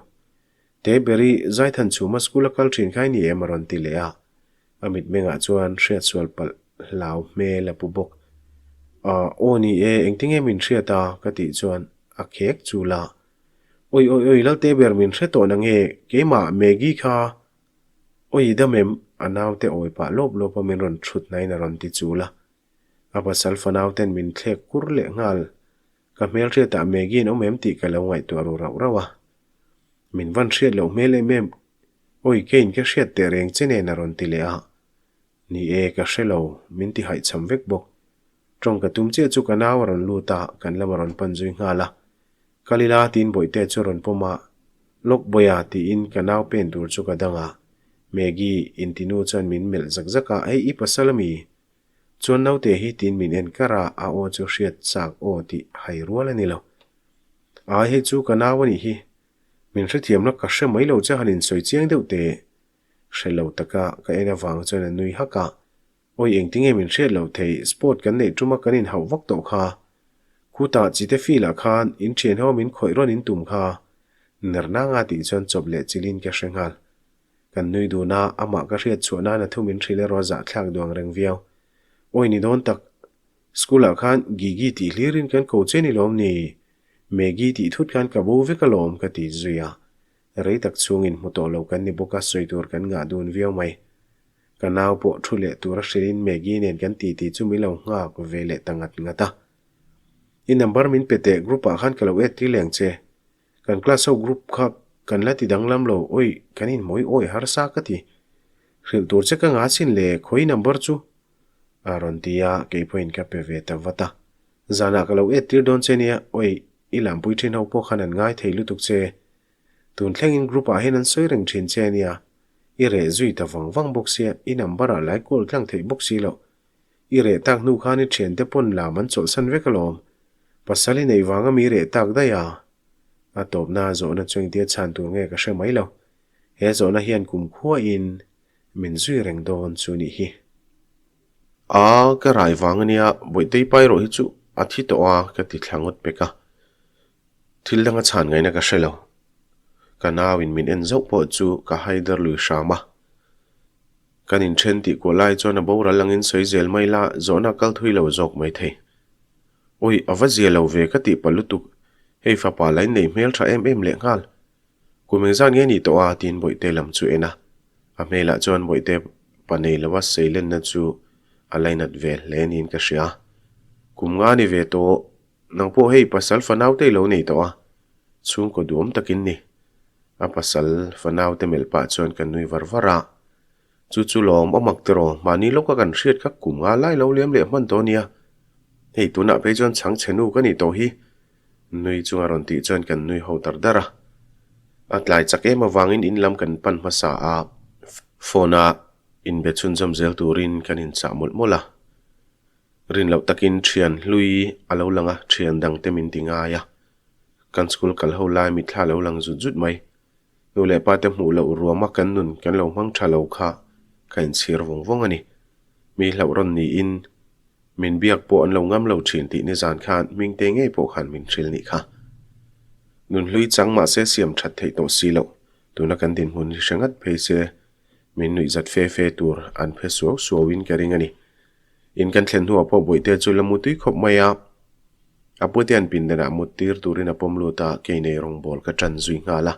Te ber i Zaithan chhuma school a kal thin kha i ni em a rawn ti leh a, a mitmengah chuan hriatsual palh hlau hmel a pu bawk. Aw aw ni e, engtinge min hriat a? ka tih chuan a khek chul a. Awi awi awi Lalte ber min hre tawh nange, keimah Maggie kha Awi i dam em? A naute awi pah lawp lawp a min rawn thut hnain a rawn ti chul a. A pasal fanauten min thlek kur leh nghal. Ka hmelhriatah Maggie in awm em tih ka lo ngaihtuah ru rauh rauh a. Min van hriat loh hmel em em. Awi keiin ka hriat teh reng che nen a rawn ti leh a. Ni e, ka hre lo, min ti haihchham vek bawk. Tawng ka tum chiah chu ka nau a rawn lut a, kan lam a rawn pan zui nghal a. Kal ila tiin Bawihtea chu a rawn pawm a, Lawk Bawiha tiin ka nau pen tur chu ka dang a. Maggie intinu chuan min melh zak zak a, Hei i pasal ami? Chuan naute hi tiin min en kar a, a aw chu hriat chak aw tih hai rual a ni lo. Ai hei chu ka nau a nih hi. Min hrethiamna ka hre mai lo che han insawi chiang deuh teh. Hre lo taka ka en avang chuan a nui hak a, Awi engtinge min hriat loh thei, sport kan neih tuma kan inhauh vak tawh kha. Khutah chite field ah khan in thian ho min khawih rawn in tum kha. Ner nanga tih chuan chawp leh chilhin ka hre nghal. Kan nui dun a, amah ka hriat chhuah nan a thu min hrilh erawh a zahthlak duang reng viau. Awi ni dawn tak, school ah khan Gigi tih hlirin kan ko che ni lawm ni? Maggie tih thut khan ka bo vek alawm ka ti zui a. Rei tak chhungin hmu tawh lo kan ni bawk a, sawi tur kan ngah dun viau mai. Ka nau pawh thu leh tur a hrilhin Maggie nen kan titi chu min lo nghak ve leh ta ngat ngat a. I number min pe teh group ah khan ka lo add tir leh ang che. Kan class ho group kha kan la ti danglam lo, awi kan inhmawi awi harsa ka ti. Hrilh tur che ka ngah chin le khawi number chu? A rawn ti a, keipawhin ka pe ve ta vat a. Zanah ka lo et tir dawn che nia, oi, i lampui thin ho pawh khan an ngai thei lutuk che. Tun thlengin group ah hian an sawi reng thin che ania, i reh zui ta vang vang bawk sia, i number ah lai call tlang theih bawk si loh. I reh tak hnu khan i thiante pawn lam an chawlhsan vek alawm. Pasal i neih vanga mi reh tak daih a. A tawpna a zawhna chu engtia chhan tur nge ka hre mai lo. He zawhna hian kumkhuain min zui reng dawn chu nih hi. A, ka rai vang ania, Bawihtei pa erawh hi chu a thi tawh a, ka ti thla ngawt pek a. Thil danga chhan ngaihna ka hre lo. Ka nauin min en zauh pawh chu ka haider lui hram a. Kan inthen tih kuah lai chuan a boral angin sawi zel mai la, zawhna a kal thui lo zawk mai thei. Awi, a va zia lo ve ka tih palh lutuk. Hei fapa la in nei hmel tha em em leh nghal. Kum engzat nge nih tawh a? tiin Bawihte lam chu en a. A hmelah chuan Bawihte pa nei lova seilenna chu a lainat ve hle niin ka hria. Kum nga ni ve tawh, nang pawh hei pasal fanaute i lo nei tawh a, chhungkaw duhawm takin ni. A pasal fanaute melh pah chuan ka nui var var a. Chu chu lawm awm ak tiraw, mahni lawka kan hriat kha kum nga lai lo liam leh hman tawh nia. Hei tunah phei chuan chhang chhe nu ka nih tawh hi. Nui chunga rawn tih chuan kan nui ho dar dar a. A tlai chak em avangin in lam kan pan hmasa a, phone a inbe chhunzawm zel turin kan inchah mawlh mawlh a. Rin loh takin thian hlui a lo lang a, thian dangte min ti ngai a. Kan school kal ho lai mitthla a lo lang zut zut mai. Nu leh pa te hmuh loh ruama kan nun kan lo hmang tha lo kha ka inchhir vawng vawng a ni. Mi hlauh rawn niin min biak pawh an lo ngam lo thin tih nizan khan Hmingte ngei pawh khan min hrilh nih kha. Nun hlui chang mahse siam that theih tawh si loh, tuna kan dinhmun hi hre ngat phei se min nuih zat fe fe tur an phe suau suau in ka ring a ni. In kan thlen hnuah pawh Bawihte chu la mu tui khawp mai a, a pute an pindanah mut tir turin a pawm lut a, kei nei rawngbawl ka ṭan zui nghal a.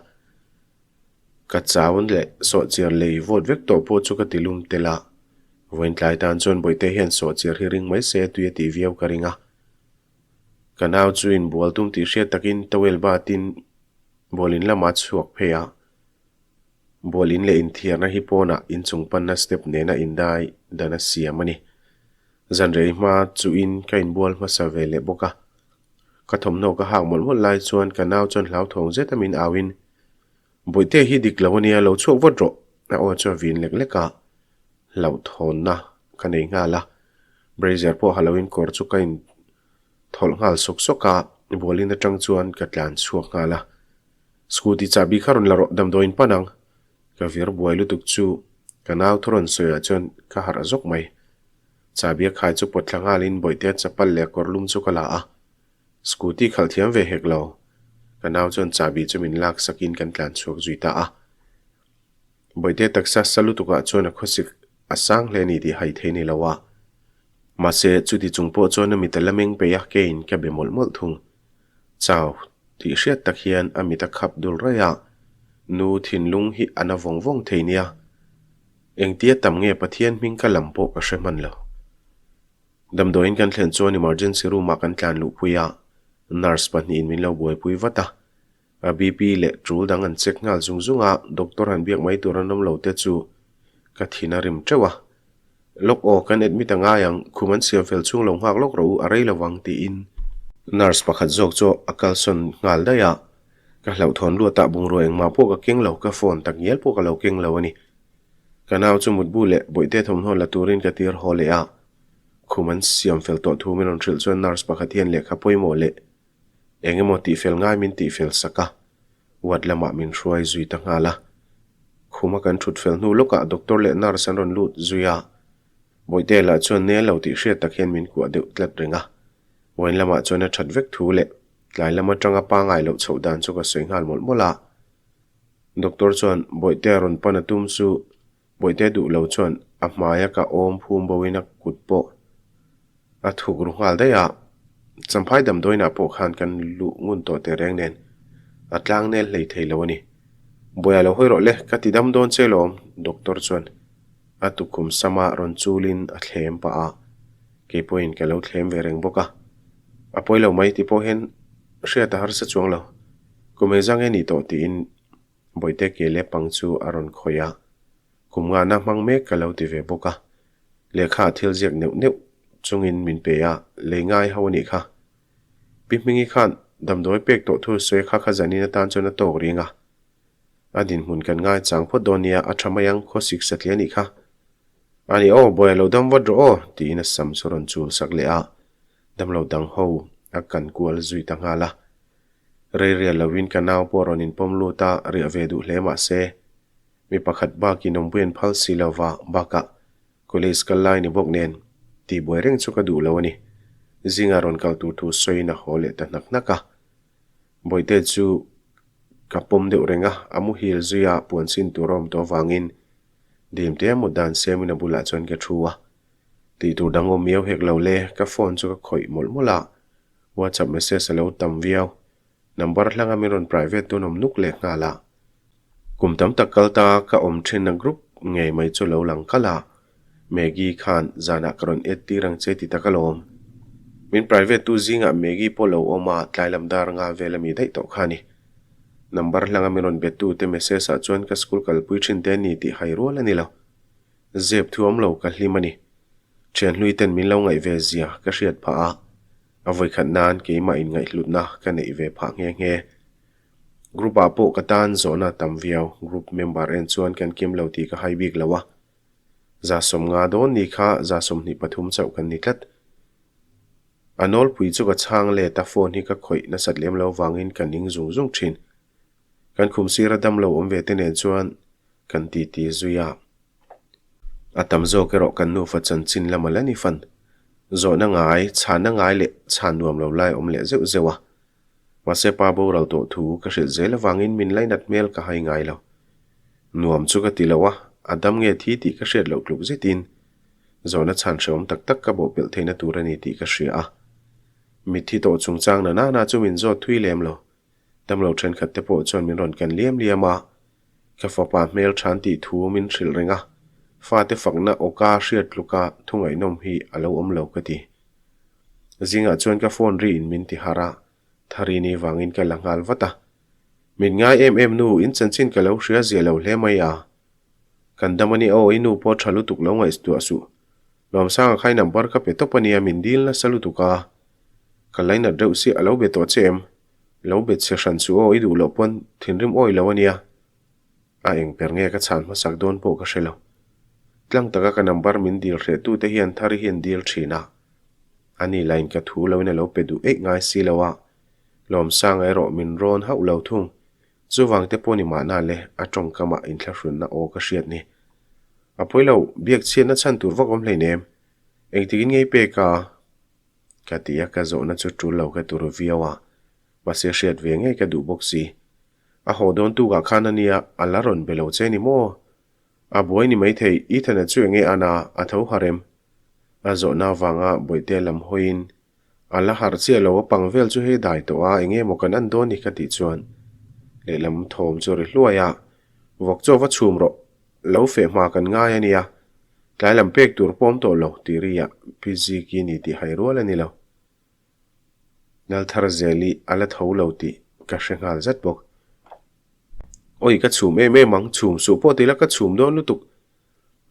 Ka chaun leh sawhchiar lei vawt vek tawh pawh chu ka ti lum tel a, vawiin tlai tan chuan Bawihte hian sawhchiar hi ring mai se tui a tih viau ka ring a. Ka nau chu inbual tum tih hriat takin towel batin bualin lamah a chhuak phei a. Bual in leh inthiarna hi pawnah inchung panna step nena indai dan a siam a ni. Zanrei hma chuhin ka inbual hmasa ve leh bawk a. Ka thawmhnaw ka hak mawlh mawlh lai chuan ka nau chuan hlauthawng zet a min auin, Bawihte hi dik lo a nia, lo chhuak vat rawh, a aw chu a vin lek lek a. Hlauhthawnna ka nei nghal a. Brazier pawh ha loin kawr chu ka inthawlh nghal sawk sawk a, bualin atang chuan ka tlan chhuak nghal a. Scooty chahbi kha rawn la rawh, damdawiin pan ang. Ka vir buai lutuk chu ka nau thu rawn sawiah chuan ka harh zawk mai. Chahbi a khai chu pawt thla nghalin Bawihtea chapal leh kawr lum chu ka la a. Scooty khalh thiam ve hek lo. Ka nau chuan chahbi chu min lak sakin kan tlan chhuak zui ta a. Bawihtea taksa sa lutukah chuan a khawsik a sang hle ni tih hai thei ni lo a. Mahse, chuti chung pawh chuan a mit a la meng peih a, keiin ka be mawlh mawlh thung. Chau. Tih hriat tak hian a mit a khap dul raih a, Nu thinlung hi a na vawng vawng thei nia. Engtia tam nge Pathian hming ka lam pawh ka hre hman lo. Damdawiin kan thlen chuan emergency room ah kan tlan luhpui a, nurse pahnihin min lo buaipui vat a. A BP leh tul dang an check nghal zung zung a, doctor han biak mai tur an awm lo te chu ka thin a rim teuh a. Lawk aw, kan admit a ngai ang, khum an siam fel chhung lo nghak lawk rawh u, a rei lo vang tiin nurse pakhat zawk chu a kalsawn nghal daih a. Ka hlauhthawn luatah bungrua engmah pawh ka keng lo, ka phone tak ngial pawh ka lo keng lo a ni. Ka nau chu mutbu leh bawihte thawmhnaw la turin ka tir haw leh a, khum an siam fel tawh thu min rawn hrilh chuan nurse pakhat hian lehkha pawimawh leh eng emaw tihfel ngai min tihfel sak a, ward lamah min hruai zui ta nghal a. Khuma kan thut fel hnu lawkah doctor leh nurse an rawn lut zui a, Bawihte lah chuan nel lo tih hriat tak hian min kuah deuh tlat reng a. Wine lamah chuan a that vek thu leh tlai lam atanga pangai loh chhoh dan chu ka sawi nghal mawlh mawlh a. Doctor chuan Bawihte a rawn pan a tum chu Bawihte duh lo chuan a hmaia ka awm phum boin a kut pawh a thuk ru nghal daih a, Champhai damdawiinah pawh khan kan luh ngun tawh teh reng nen a tlang nel hlei thei lo a ni. Bawia lo hawi rawh le, ka ti dam dawn che lawm, doctor chuan a tukhum sama rawn chulin a thlem pah a, kei pawhin ka lo thlem ve reng bawk a. A pawi lo mai ti pawh hian hriat a harsa chuang lo, kum engzang nge ni tawh tiin Bawihte ke leh pang chu a rawn khawih a, kum ngahna hmang mek ka lo ti ve bawk a. Lehkha thil ziak neuh neuh chungin min pe a, lei ngai ho a nih kha. Pi Hmingi khan damdawi pek tawh thu sawi kha kha zanin atan chuan a tawk ring a. A dinhmun kan ngai chang phawt dawn nia, a tha mai ang, khawsik satliah a nih kha. A ni aw, buai lo dam vat rawh aw, tiin a sam chu rawn chul sak leh a, damlo dang ho a kan kual zui ta nghal a. Rei rial loin ka nau pawh rawn inpawm lut a, riah ve duh hle mah se, mi pakhat bakin awmpui an phal si lo va, bakah college kal lai ni bawk nen tihbuai reng chu ka duh lo a ni. Zingah rawn kal tur thu sawiin a haw leh ta hnak hnak a. Bawihte chu ka pawm deuh reng a, a muhil zuia puan sin tur a awm tawh avangin Dimte a mut dan siamin a bulah chuan ka thu a. Tih tur dang awm miau hek lo le, ka phone chu ka khawih mawlh mawlh a, WhatsApp message a lo tam viau. Number hlanga min rawn private tun awm nuk leh nghal a. Kum tam tak kal ta ka awm thinna group ngei mai chu lo lang kalh a, Maggie khan zanah ka rawn add tir ang che ti tak alawm. Min private tu zingah Maggie pawh lo awm a, tlai lam dar nga vel a mi daih tawh kha a ni. Number hlanga min rawn bet tute message ah chuan ka school kalpui thin te a ni tih hai rual a ni lo. Zep thu awm lo ka hlim a ni. Thianhlui ten min lo ngaih ve zia ka hriat phah a, a vawikhat nan keimah inngaihhlutna ka neih ve phah nghe nghe. Group ah pawh ka tan zawhna tam viau, group member en chuan kan kim lo tih ka hai bik lo a. 150 dawn ni kha 23 chauh kan ni tlat. A nawlpui chu ka chhang let a, phone hi ka khawih nasat lem lo vangin ka ning zung zung thin. Kan khum sira damlo awm ve te nen chuan kan titi zui a. A tam zawk erawh kan nufa chanchin lam a la ni fan. Zawhna ngai, chhanna ngai leh chhan nuam lo lai awm leh zeuh zeuh a. Mahse pa boral tawh thu ka hrilh zel avangin min lainat hmel ka hai ngai lo. Nuam chu ka ti lo a, a dam nge thi tih ka hriat loh tluk zetin zawhna chhan hrehawm tak tak ka bawhpelh theihna tur a ni tih ka hria a. Mitthi tawh chungchang na nana chu min zawt thui lem lo. Damlo thenkhat te pawh chuan min rawn kan liam liam a, ka fapa hmel than tih thu min hrilh reng a, fate fakna awka hriat tluka thu ngaihnawm hi a lo awm lo ka ti. Zingah chuan ka phone ri in min ti harh a, Tharini vangin ka la nghal vat a. Min ngai em em nu, in chanchin ka lo hria zia lo hle mai a. Kan dam a ni aw, i nu pawh tha lutuk lo ngaihtuah suh. Lawmsanga kha i number ka pe tawp a nia, min dil nasa lutuk a. Ka lainat reuh si, a lo be tawh che em? Lo bet chhe hran suh aw, i duh loh pawn thinrim awi lo a nia. A eng per nge ka chhan hmasak dawn pawh ka hre lo. Tlang taka ka number min dil hreh tute hian Thari hi an dil thin a. Ani lain ka thu loin a lo pe duh eih ngai si lo a. Lawmsanga erawh min rawn hauh lo thung. Chuvang te pawh ni mahna le a tawngkamah inthlahrunna aw ka hriat ni. A pawi lo, biak chhiatna chhan tur vak awm hleinem. Engtikin ngei pek a? Ka ti a, ka zawhna chu tul lo ka tur viau a, mahse hriat ve ngei ka duh bawk si. A haw dawn tukah khan a nia, a la rawn be lo che ni maw? A buai ni maithei, Ethan-a chu enge a na, a tho harh em? A zawhna avanga Bawihtea lam hawiin, A la harh chiah lo, a pang vel chu hei dai tawh a, enge maw kan an dawn ni ka tih chuan lehlam thawm chu a ri hluai a, Vawk chaw va chhum rawh, Lo feh hma kan ngai a nia, tlai lam pek tur pawm tawh lo tih ri ah Pi Ziki ni tih hai rual a ni lo. Nalthar Zeli a la tho lo tih ka hre nghal zat bawk. Awi ka chhum em em ang, chhum suh pawh tila ka chhum dawn lutuk.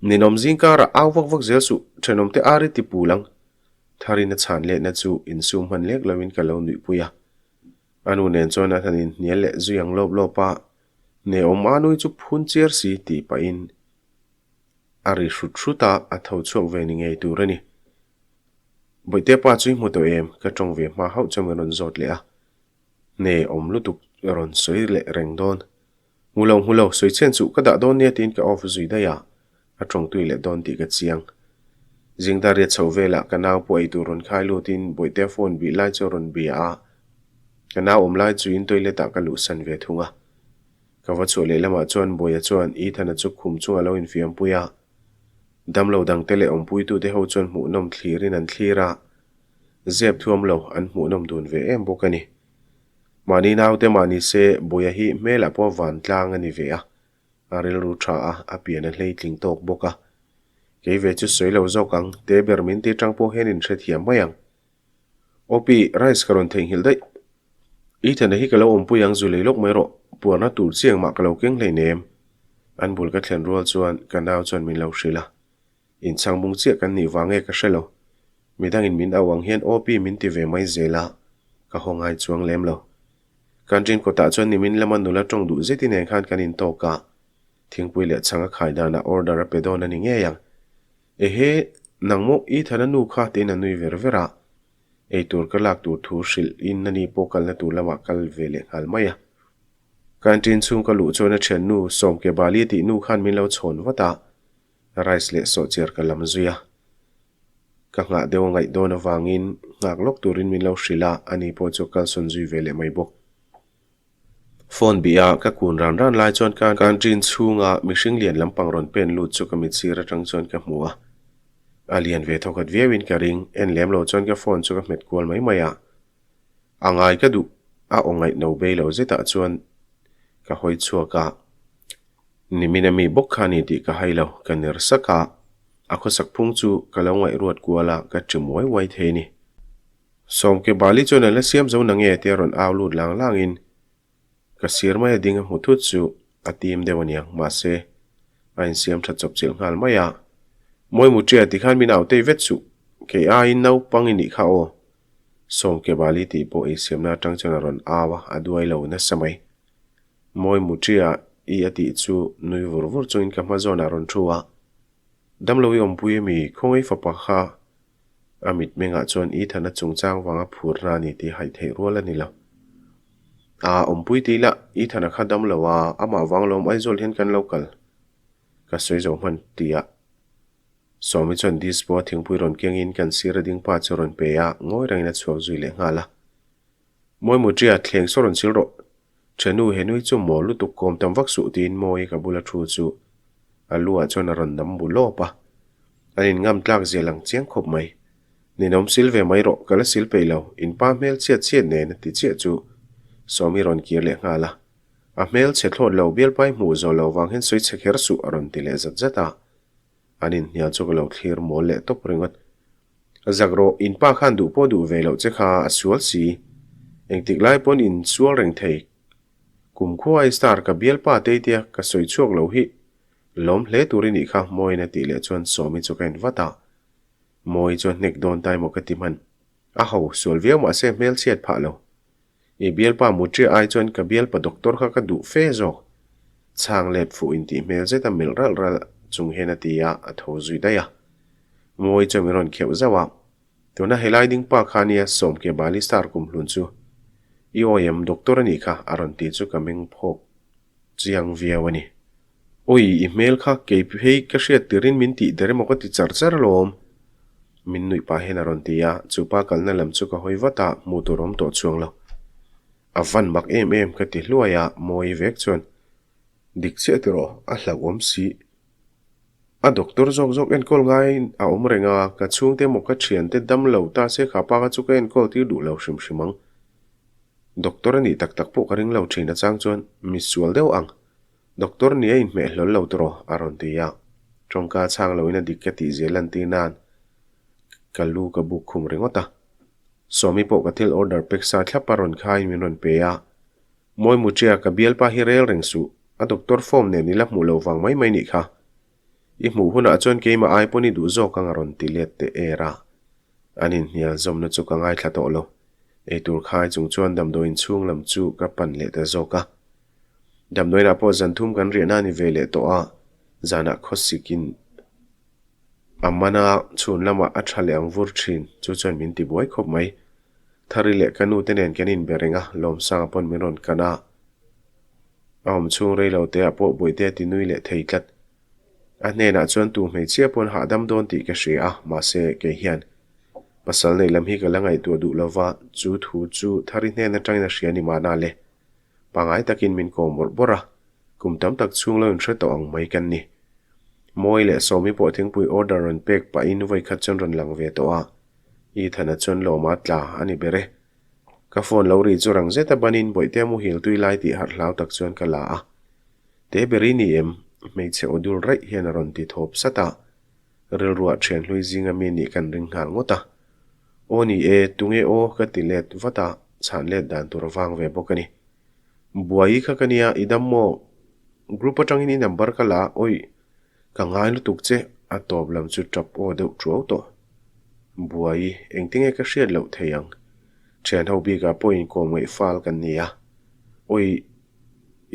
Ninawm zing karah au vak vak zel suh, thenawmte ar i ti pul ang. Tharin a chhan lehna chu insum hman lek loin ka lo nuihpui a. A nu nen chuan a han inhnial leh zui ang lawp lawp a, Ne awm a nui chu phun chiar si tih pahin a ri hrut hrut a, a tho chhuak ve ni ngei tur a ni. Bawihte pa chu i hmu tawh em? Ka tawng ve hma hauh chuan min rawn zawt leh a. Ne awm lutuk rawn sawi leh reng dawn. Hmu lo hmu lo, sawi chhen chuh ka dah dawn nia tiin ka off zui daih a, a tawng tui leh dawn tih ka chiang. Zingdar riat chho velah ka nau pawh eitur rawn khai lutin Bawihtea phone bih lai chu a rawn bia a, Ka nau awm lai chu in toilet ah ka luhsan ve thung a. Ka va chhuah leh lamah chuan Bawia chuan Ethan-a chu khum chungah lo infiampui a. Damlo dangte leh awmpuitute ho chuan hmuhnawm thlirin an thlir a. Zep thuam lo an hmuhnawm dun ve em bawk a ni. Mahni naute mah ni se Bawia hi hmelah pawh vantlang a ni ve a. A rilru tha a, a pian a hleitling tawk bawk a. Kei ve chu sawi lo zawk ang, te ber min ti tang pawh hian inhrethiam mai ang. Awpi, rice ka rawn theihnghilh daih. Ethan-a hi ka lo awmpui ang zu lei lawk mai rawh, puarna tur chiang mah ka lo keng hleinem. An bul ka thlen rual chuan ka nau chuan min lo hrilh a. Inchhang bung chiah kan nih vang nge ka hre lo. Midangin min au ang hian Awpi min ti ve mai zel a. Ka haw ngai chuang lem lo. Canteen kawtah chuan nimin lama nula tawng duh zeti nen khan kan intawk a, thingpui leh chhang a khai danah order a pe dawn a ni ngei ang. Ehe, nang maw Ethan-a nu kha tiin a nui ver ver a. Eitur ka lak tur thu hrilh in ani pawh kalna tur lamah kal ve leh nghal mai a. Canteen chhung ka luh chuan a thiannu Sawmke Bali tih nu khan min lo chhawn vat a, rice leh sawhchiar ka lam zui a. Ka nghah deuh a ngaih dawn avangin nghak lawk turin min lo hrilh a, ani pawh chu kalsawn zui ve leh mai bawk. Phone bih a ka kun ran ran lai chuan ka canteen chhunga mihring lian lampang rawn pen lut chu ka mitsir atang chuan ka hmu a. A lian ve thawkhat viauin ka ring, en lem lo chuan ka phone chu ka hmet kual mai mai a. A ngai ka duh a aw ngaih no bei lo zetah chuan ka hawi chhuak a, nimin a mi bawk kha a ni tih ka hai lo, ka ner sak a, a khawsak phung chu ka lo ngaihruat kual a, ka ṭi muai uai thei a ni. Sawmke Bali chuan a la siam zo nange tia rawn au lut lang langin Ka sir mai a ding a hmu thut chu a tim deuh aniang, mahse a insiam tha chawp chilh nghal mai a. Mawi Muṭia tikhan min au tei vet suh, kei aiin naupang i nih kha aw. Sawmke Bali tih pawh insiamna atang chuan a rawn au a, a duai lo nasa mai. Mawi Muṭia i a tih chu nui vur vur chungin ka hma zawnah a rawn thu a. Damlo i awmpui ami, khawngaih fapa kha A mitmengah chuan Ethan-a chungchang vanga phurna a ni tih haih theih rual a ni lo. A awmpui tih lah Ethan-a kha dam lo a, amah vang lawm Aizawl hian kan lo kal. Ka sawi zo hman tih ah Sawmi chuan dispo a thingpui rawn kengin kan sir a ding pa chu rawn pe a, ngawi rengin a chhuak zui leh nghal a. Mawi Mutria, thleng saw rawn sil rawh. Ṭhenu, he nui chu mawl lutuk kawm tam vak suh tiin Mawi ka bula thu chu a lu ah chuan a rawn nam bu lawp a. An in ngam tlak zia lang chiang khawp mai. Ninawm sil ve mai rawh, ka la sil peih lo, in pa hmel chhiat chhiat nen a ti chiah chu Sawmi rawn kir leh nghal a. A hmel chhe thlawt lo, bialpai hmuh zawh loh vang hian sawi chhe kher suh a rawn ti leh zat zat a. An inhnial chu ka lo thlir mawl leh tawp ringawt. Zak rawh, in pa khan duh pawh duh ve loh che kha a sual si. Engtik lai pawn in sual reng thei. Kum khua i star ka bialpa tei tia ka sawi chhuak lo hi lawm hle tur i nih kha Mawiin a tih leh chuan Sawmi chu ka en vat a. Mawi chuan hnek dawn ta emaw ka ti hman. A ho, sual viau mahse hmelchhiat phah lo. I bialpa Mutria ai chuan ka bialpa doctor kha ka duh fe zawk. Chhang let fuh intih hmel zeta melh ralh ralh chung hian a ti a, a tho zui daih a. Mawi chuan min rawn kheuh zauh a, Tuna helai ding pa kha nia Sawmke Bali star kum hlun chu. I awi em doctor a nih kha a rawn ti chu ka meng phawk chiang viau a ni. Awi, i hmel kha kei phei ka hriat tirin min tih der emaw ka ti char char alawm. Min nuih pah hian a rawn ti a, chu pa kalna lam chu ka hawi vat a, hmuh tur awm tawh chuang lo. A van mak em em ka ti hluai a, Mawi vek chuan, Dik chiah ti rawh, a hlauhawm si. A doctor zawk zawk enkawl ngai a awm reng a, ka chhungte emaw ka thiante dam lo ta se kha pa kha chu ka enkawl tir duh lo hrim hrim ang. Doctor a nih tak tak pawh ka ring lo thin a chang chuan misual deuh ang. Doctor nih a inhmeh hlawl lo tawh a rawn ti a. Tawngka chhang loin a dik ka tih zia lantir nan ka lu ka buk khum ringawt a. Sawmi pawh ka thil order pek sa thlap a rawn khaiin min rawn pe a. Mawi Muṭia ka bialpa hi rel reng suh, a doctor form nen i la hmuh lo vang mai mai nih kha. I hmuh hunah chuan keimah ai pawn i duh zawk ang a rawn ti let teh er a. An inhnial zawmna chu ka ngaithla tawh lo. Eitur khai chung chuan damdawiin chhung lam chu ka pan leh ta zawk a. Damdawiinah pawh zan thum kan riahna a ni ve leh tawh a, zanah khawsikin a man a, chhun lamah a tha leh ang vur thin, chu chuan min ti buai khawp mai. Thari leh ka nu te nen kan inbe reng a, Lawmsanga pawn min rawn kan a. A awm chhung rei lo teah pawh Bawihte a ti nui leh thei tlat. A hnenah chuan tu hmeichhia pawn hahdam dawn tih ka hria a, mahse kei hian pasal neih lam hi ka la ngaihtuah duh lova, chu thu chu Thari hnen atangin a hria ni mahna le. Pangai takin min kawm bawrh bawrh a, kum tam tak chhung lo inhre tawh ang mai kan ni. Mawi leh Sawmi pawh thingpui order rawn pek pahin vawi khat chuan rawn lang ve tawh a, Ethan-a chuan lawma tla a ni ber e. Ka phone lo ri chu rang zeta banin Bawihtea muhil tui lai tih harh hlau tak chuan ka la a. Te ber i ni em? Hmeichhe aw dul raih hian a rawn ti thawp sat a. Rilruah thian hlui zinga mi nih kan ring nghal ngawt a. Aw ni e, tunge aw ka ti let vat a, chhan let dan tur a vang ve bawk a ni. Buai kha ka nia, i dam maw? Group atangin i number ka la a, awih, ka ngai lutuk che, a tawp lam chu tap aw deuh tuau tawh. Buai, engtinge ka hriat loh thei ang? Thian ho bikah pawh inkawm ngaih fal kan ni a. Awi,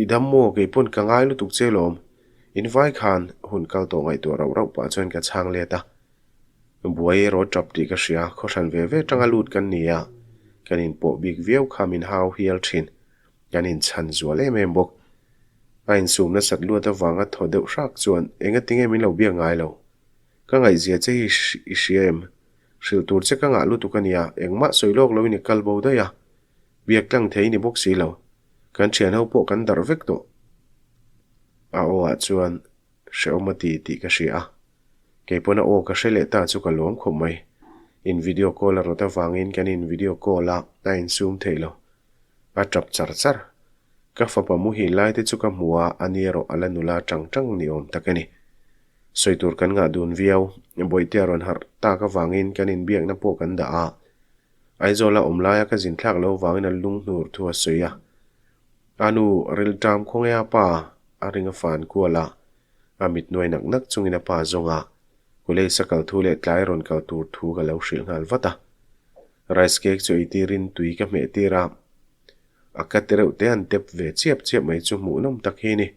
i dam maw? Kei pawn ka ngai lutuk che lawm. In vai khan hun kal tawh ngaihtuah rauh rauh pah chuan ka chhang let a. Buai erawh tap tih ka hria, khawhran ve ve tanga lut kan ni a, kan inpawh bik viau kha min hau hial thin. Kan inchhan zual em em bawk. A insum nasat luat avanga thaw deuh hrak chuan engatinge min lo biak ngai lo. Ka ngaihzia che hi i hria em? Hrilh tur che ka ngah lutuk a nia, engmah sawi lawk loin i kal bo daih a. Biak tlang thei ni bawk si lo. Kan thian ho pawh kan darh vek tawh. A aw ah chuan hrehawm a ti tih ka hria a. Kei pawn a aw ka hre leh ta chu ka lawm khawp mai. In video call a rawt avangin kan in video call a, a insum theih lo. A tap char char. Ka fapa muhil lai te chu ka hmu a, a ni erawh a la nula tang tang ni awm tak a ni. Sawi tur kan ngah dun viau. Bawihte a rawn harh tak avangin kan inbiakna pawh kan dah a. Aizawla awm laia ka zin thlak lo vangin a lung hnur thu a sawi a. A nu rilṭam khawnge a pa a ring a fan kual a, a mit nuai nak nak chungin a pa zawng a, Kuleisa kal thu leh tlai rawn kal tur thu ka lo hrilh nghal vat a. Rice cake chu ei tirin tui ka hmeh tir a, a ka ti reuh te an tep ve chiap chiap mai chu hmuhnawm tak hi ni.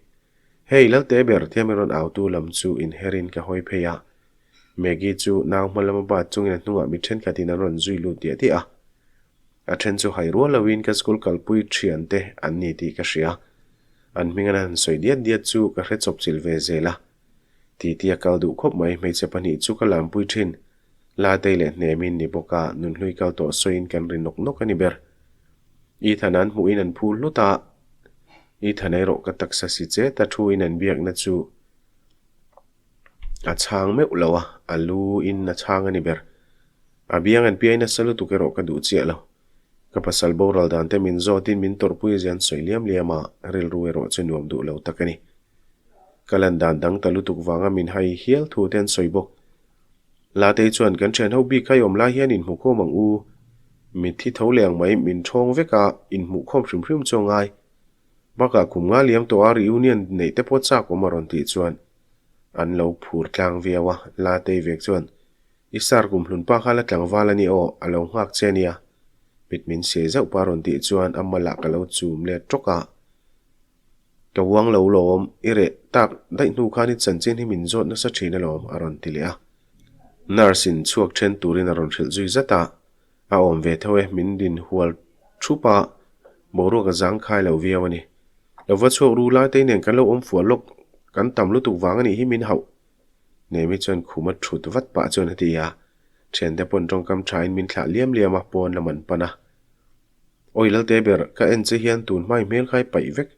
Hei Lalte ber thiam i rawn autu lam chu inherin ka hawi phei a. Maggie chu nau hma lama bat chungin a hnungah mi thenkhatin an rawn zui lut diah diah a. A then chu hai rual loin ka school kalpui thiante an ni tih ka hria. An hming an han sawi diat diat chu ka hre chawp chilh ve zel a. Titi a kal duh khawp mai hmeichhe pahnih chu ka lampui thin. Latei leh hnemin ni bawk a nunhlui kal tawh sawiin kan ri nawk nawk a ni ber. Ethan an hmuhin an phul hlut a, Ethan erawh ka taksa si chet a thu in an biakna chu a chhang meuh lo a, a lu in a chhang a ni ber. A biang an piai nasa lutuk erawh ka duh chiah lo. Ka pasal boral dan te min zawt in min tawrhpui zia an sawi liam liam a, rilru erawh chu nuam duh lo tak a ni. Ka lan dan dang ta lutuk vanga min hai hial thu te an sawi bawk. Latei chuan kan thian ho bik kha i awm lai hian inhmuhkhawm ang u. Mitthi tho leh ang mai min thawng vek a, inhmuhkhawm hrim hrim chu a ngai. Bakah kum nga liam tawh a reunion neih te pawh chak awm a rawn tih chuan an lo phur tlang viau a. Latei vek chuan, I sar kum hlun pa kha la tlangval a ni aw, a lo nghak che a nia. Mit min siai zauh pa rawn tih chuan a malah ka lo chum let tawk a. Ka uang lo lawm, i reh tak daih hnu khan i chanchin hi min zawt nasa thin alawm a rawn ti leh a. Nurse in chhuak then turin a rawn hrilh zui zat a, a awm ve tho e, min din hual thup a, boruak a zang khai lo viau a ni. Lo va chhuak ru lai te nen kan lo awm fual lawk, kan tam lutuk vang a nih hi min hauh. Nemi chuan khum a thut vat pah chuan a ti a, thiante pawn tawngkam thain min thlah liam liam a, pawn lam an pan a. Awi Lalte ber, ka en che hian tun hmai hmel kha i paih vek.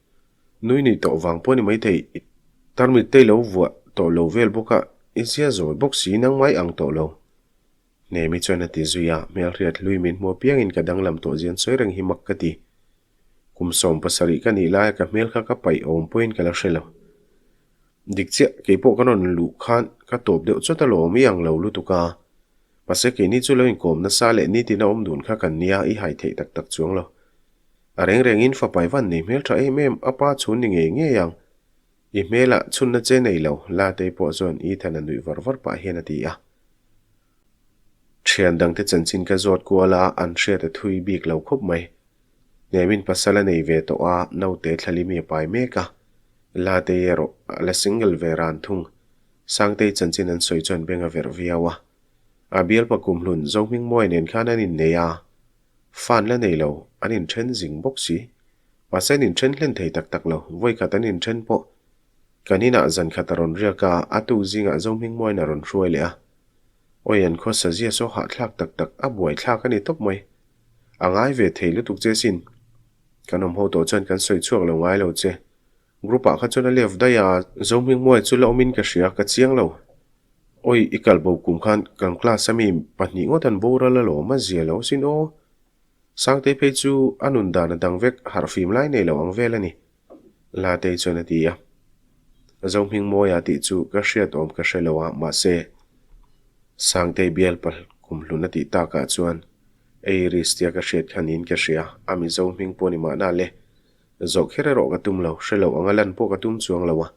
Nui nih tawh vang pawh ni maithei, i tarmit te i lo vuah tawh lo vel bawk a, i zia zawi bawk si nangmai ang tawh lo. Nemi chuan a ti zui a, hmelhriat hlui min hmu apiangin ka danglam tawh zian sawi reng hi mak ka ti. Kum 70 ka nih laia ka hmel kha ka paih awm pawhin ka la hre lo. Dik chiah, keipawh ka rawn luh khan ka tawp deuh chawt alawm i ang lo lutuk a. Mahse keini chu lo inkawm nasa leh nitin a awm dun kha kan nia i hai theih tak tak chuang lo. A reng rengin fapai van nei hmel tha em em, a pa chhun ni ngei ngei ang. I hmelah chhunna che nei lo, Latei pawh chuan Ethan a nuih var var pah hian a ti a. Thian dangte chanchin ka zawt kual a, an hriat a thui bik lo khawp mai. Hnemin pasal a nei ve tawh a, naute thlalimi a pai mek a. Latei erawh a la single ve ran thung. Sangtei chanchin an sawi chuan beng a verh viau a. A bialpa kumhlun Zohmingmuai nen khan an innei a, fan la nei lo, an inthen zing bawk si. Mahse an inthen hlen thei tak tak lo, vawikhat an inthen pawh kan inah zankhat a rawn riak a, a tuk zingah Zohmingmuaiin a rawn hruai leh a. Awi an khawsa zia saw hahthlak tak tak a buaithlak a ni tawp mai. A ngai ve thei lutuk che sin. Kan awm ho tawh chuan kan sawi chhuak lo ngai lo che. Group ah kha chuan a left daih a, Zohmingmuai chu la awmin ka hria, ka chiang lo. Awi, i kal bo kum khan kan class a mi pahnih ngawt an boral alawm a zia lo sin aw. Sangtei phei chu a nun dan a dang vek harhfim lai nei lo ang vel a ni. Latei chuan a ti a. Zohmingmawia tih chu ka hriat awm ka hre lo a, mahse Sangtei bial palh kum hlun a tih takah chuan ei risk tia ka hriat kha niin ka hria, a Mizo hming pawh ni mahna le. Zawh kher erawh ka tum lo, hre lo anga lan pawh ka tum chuang lo a.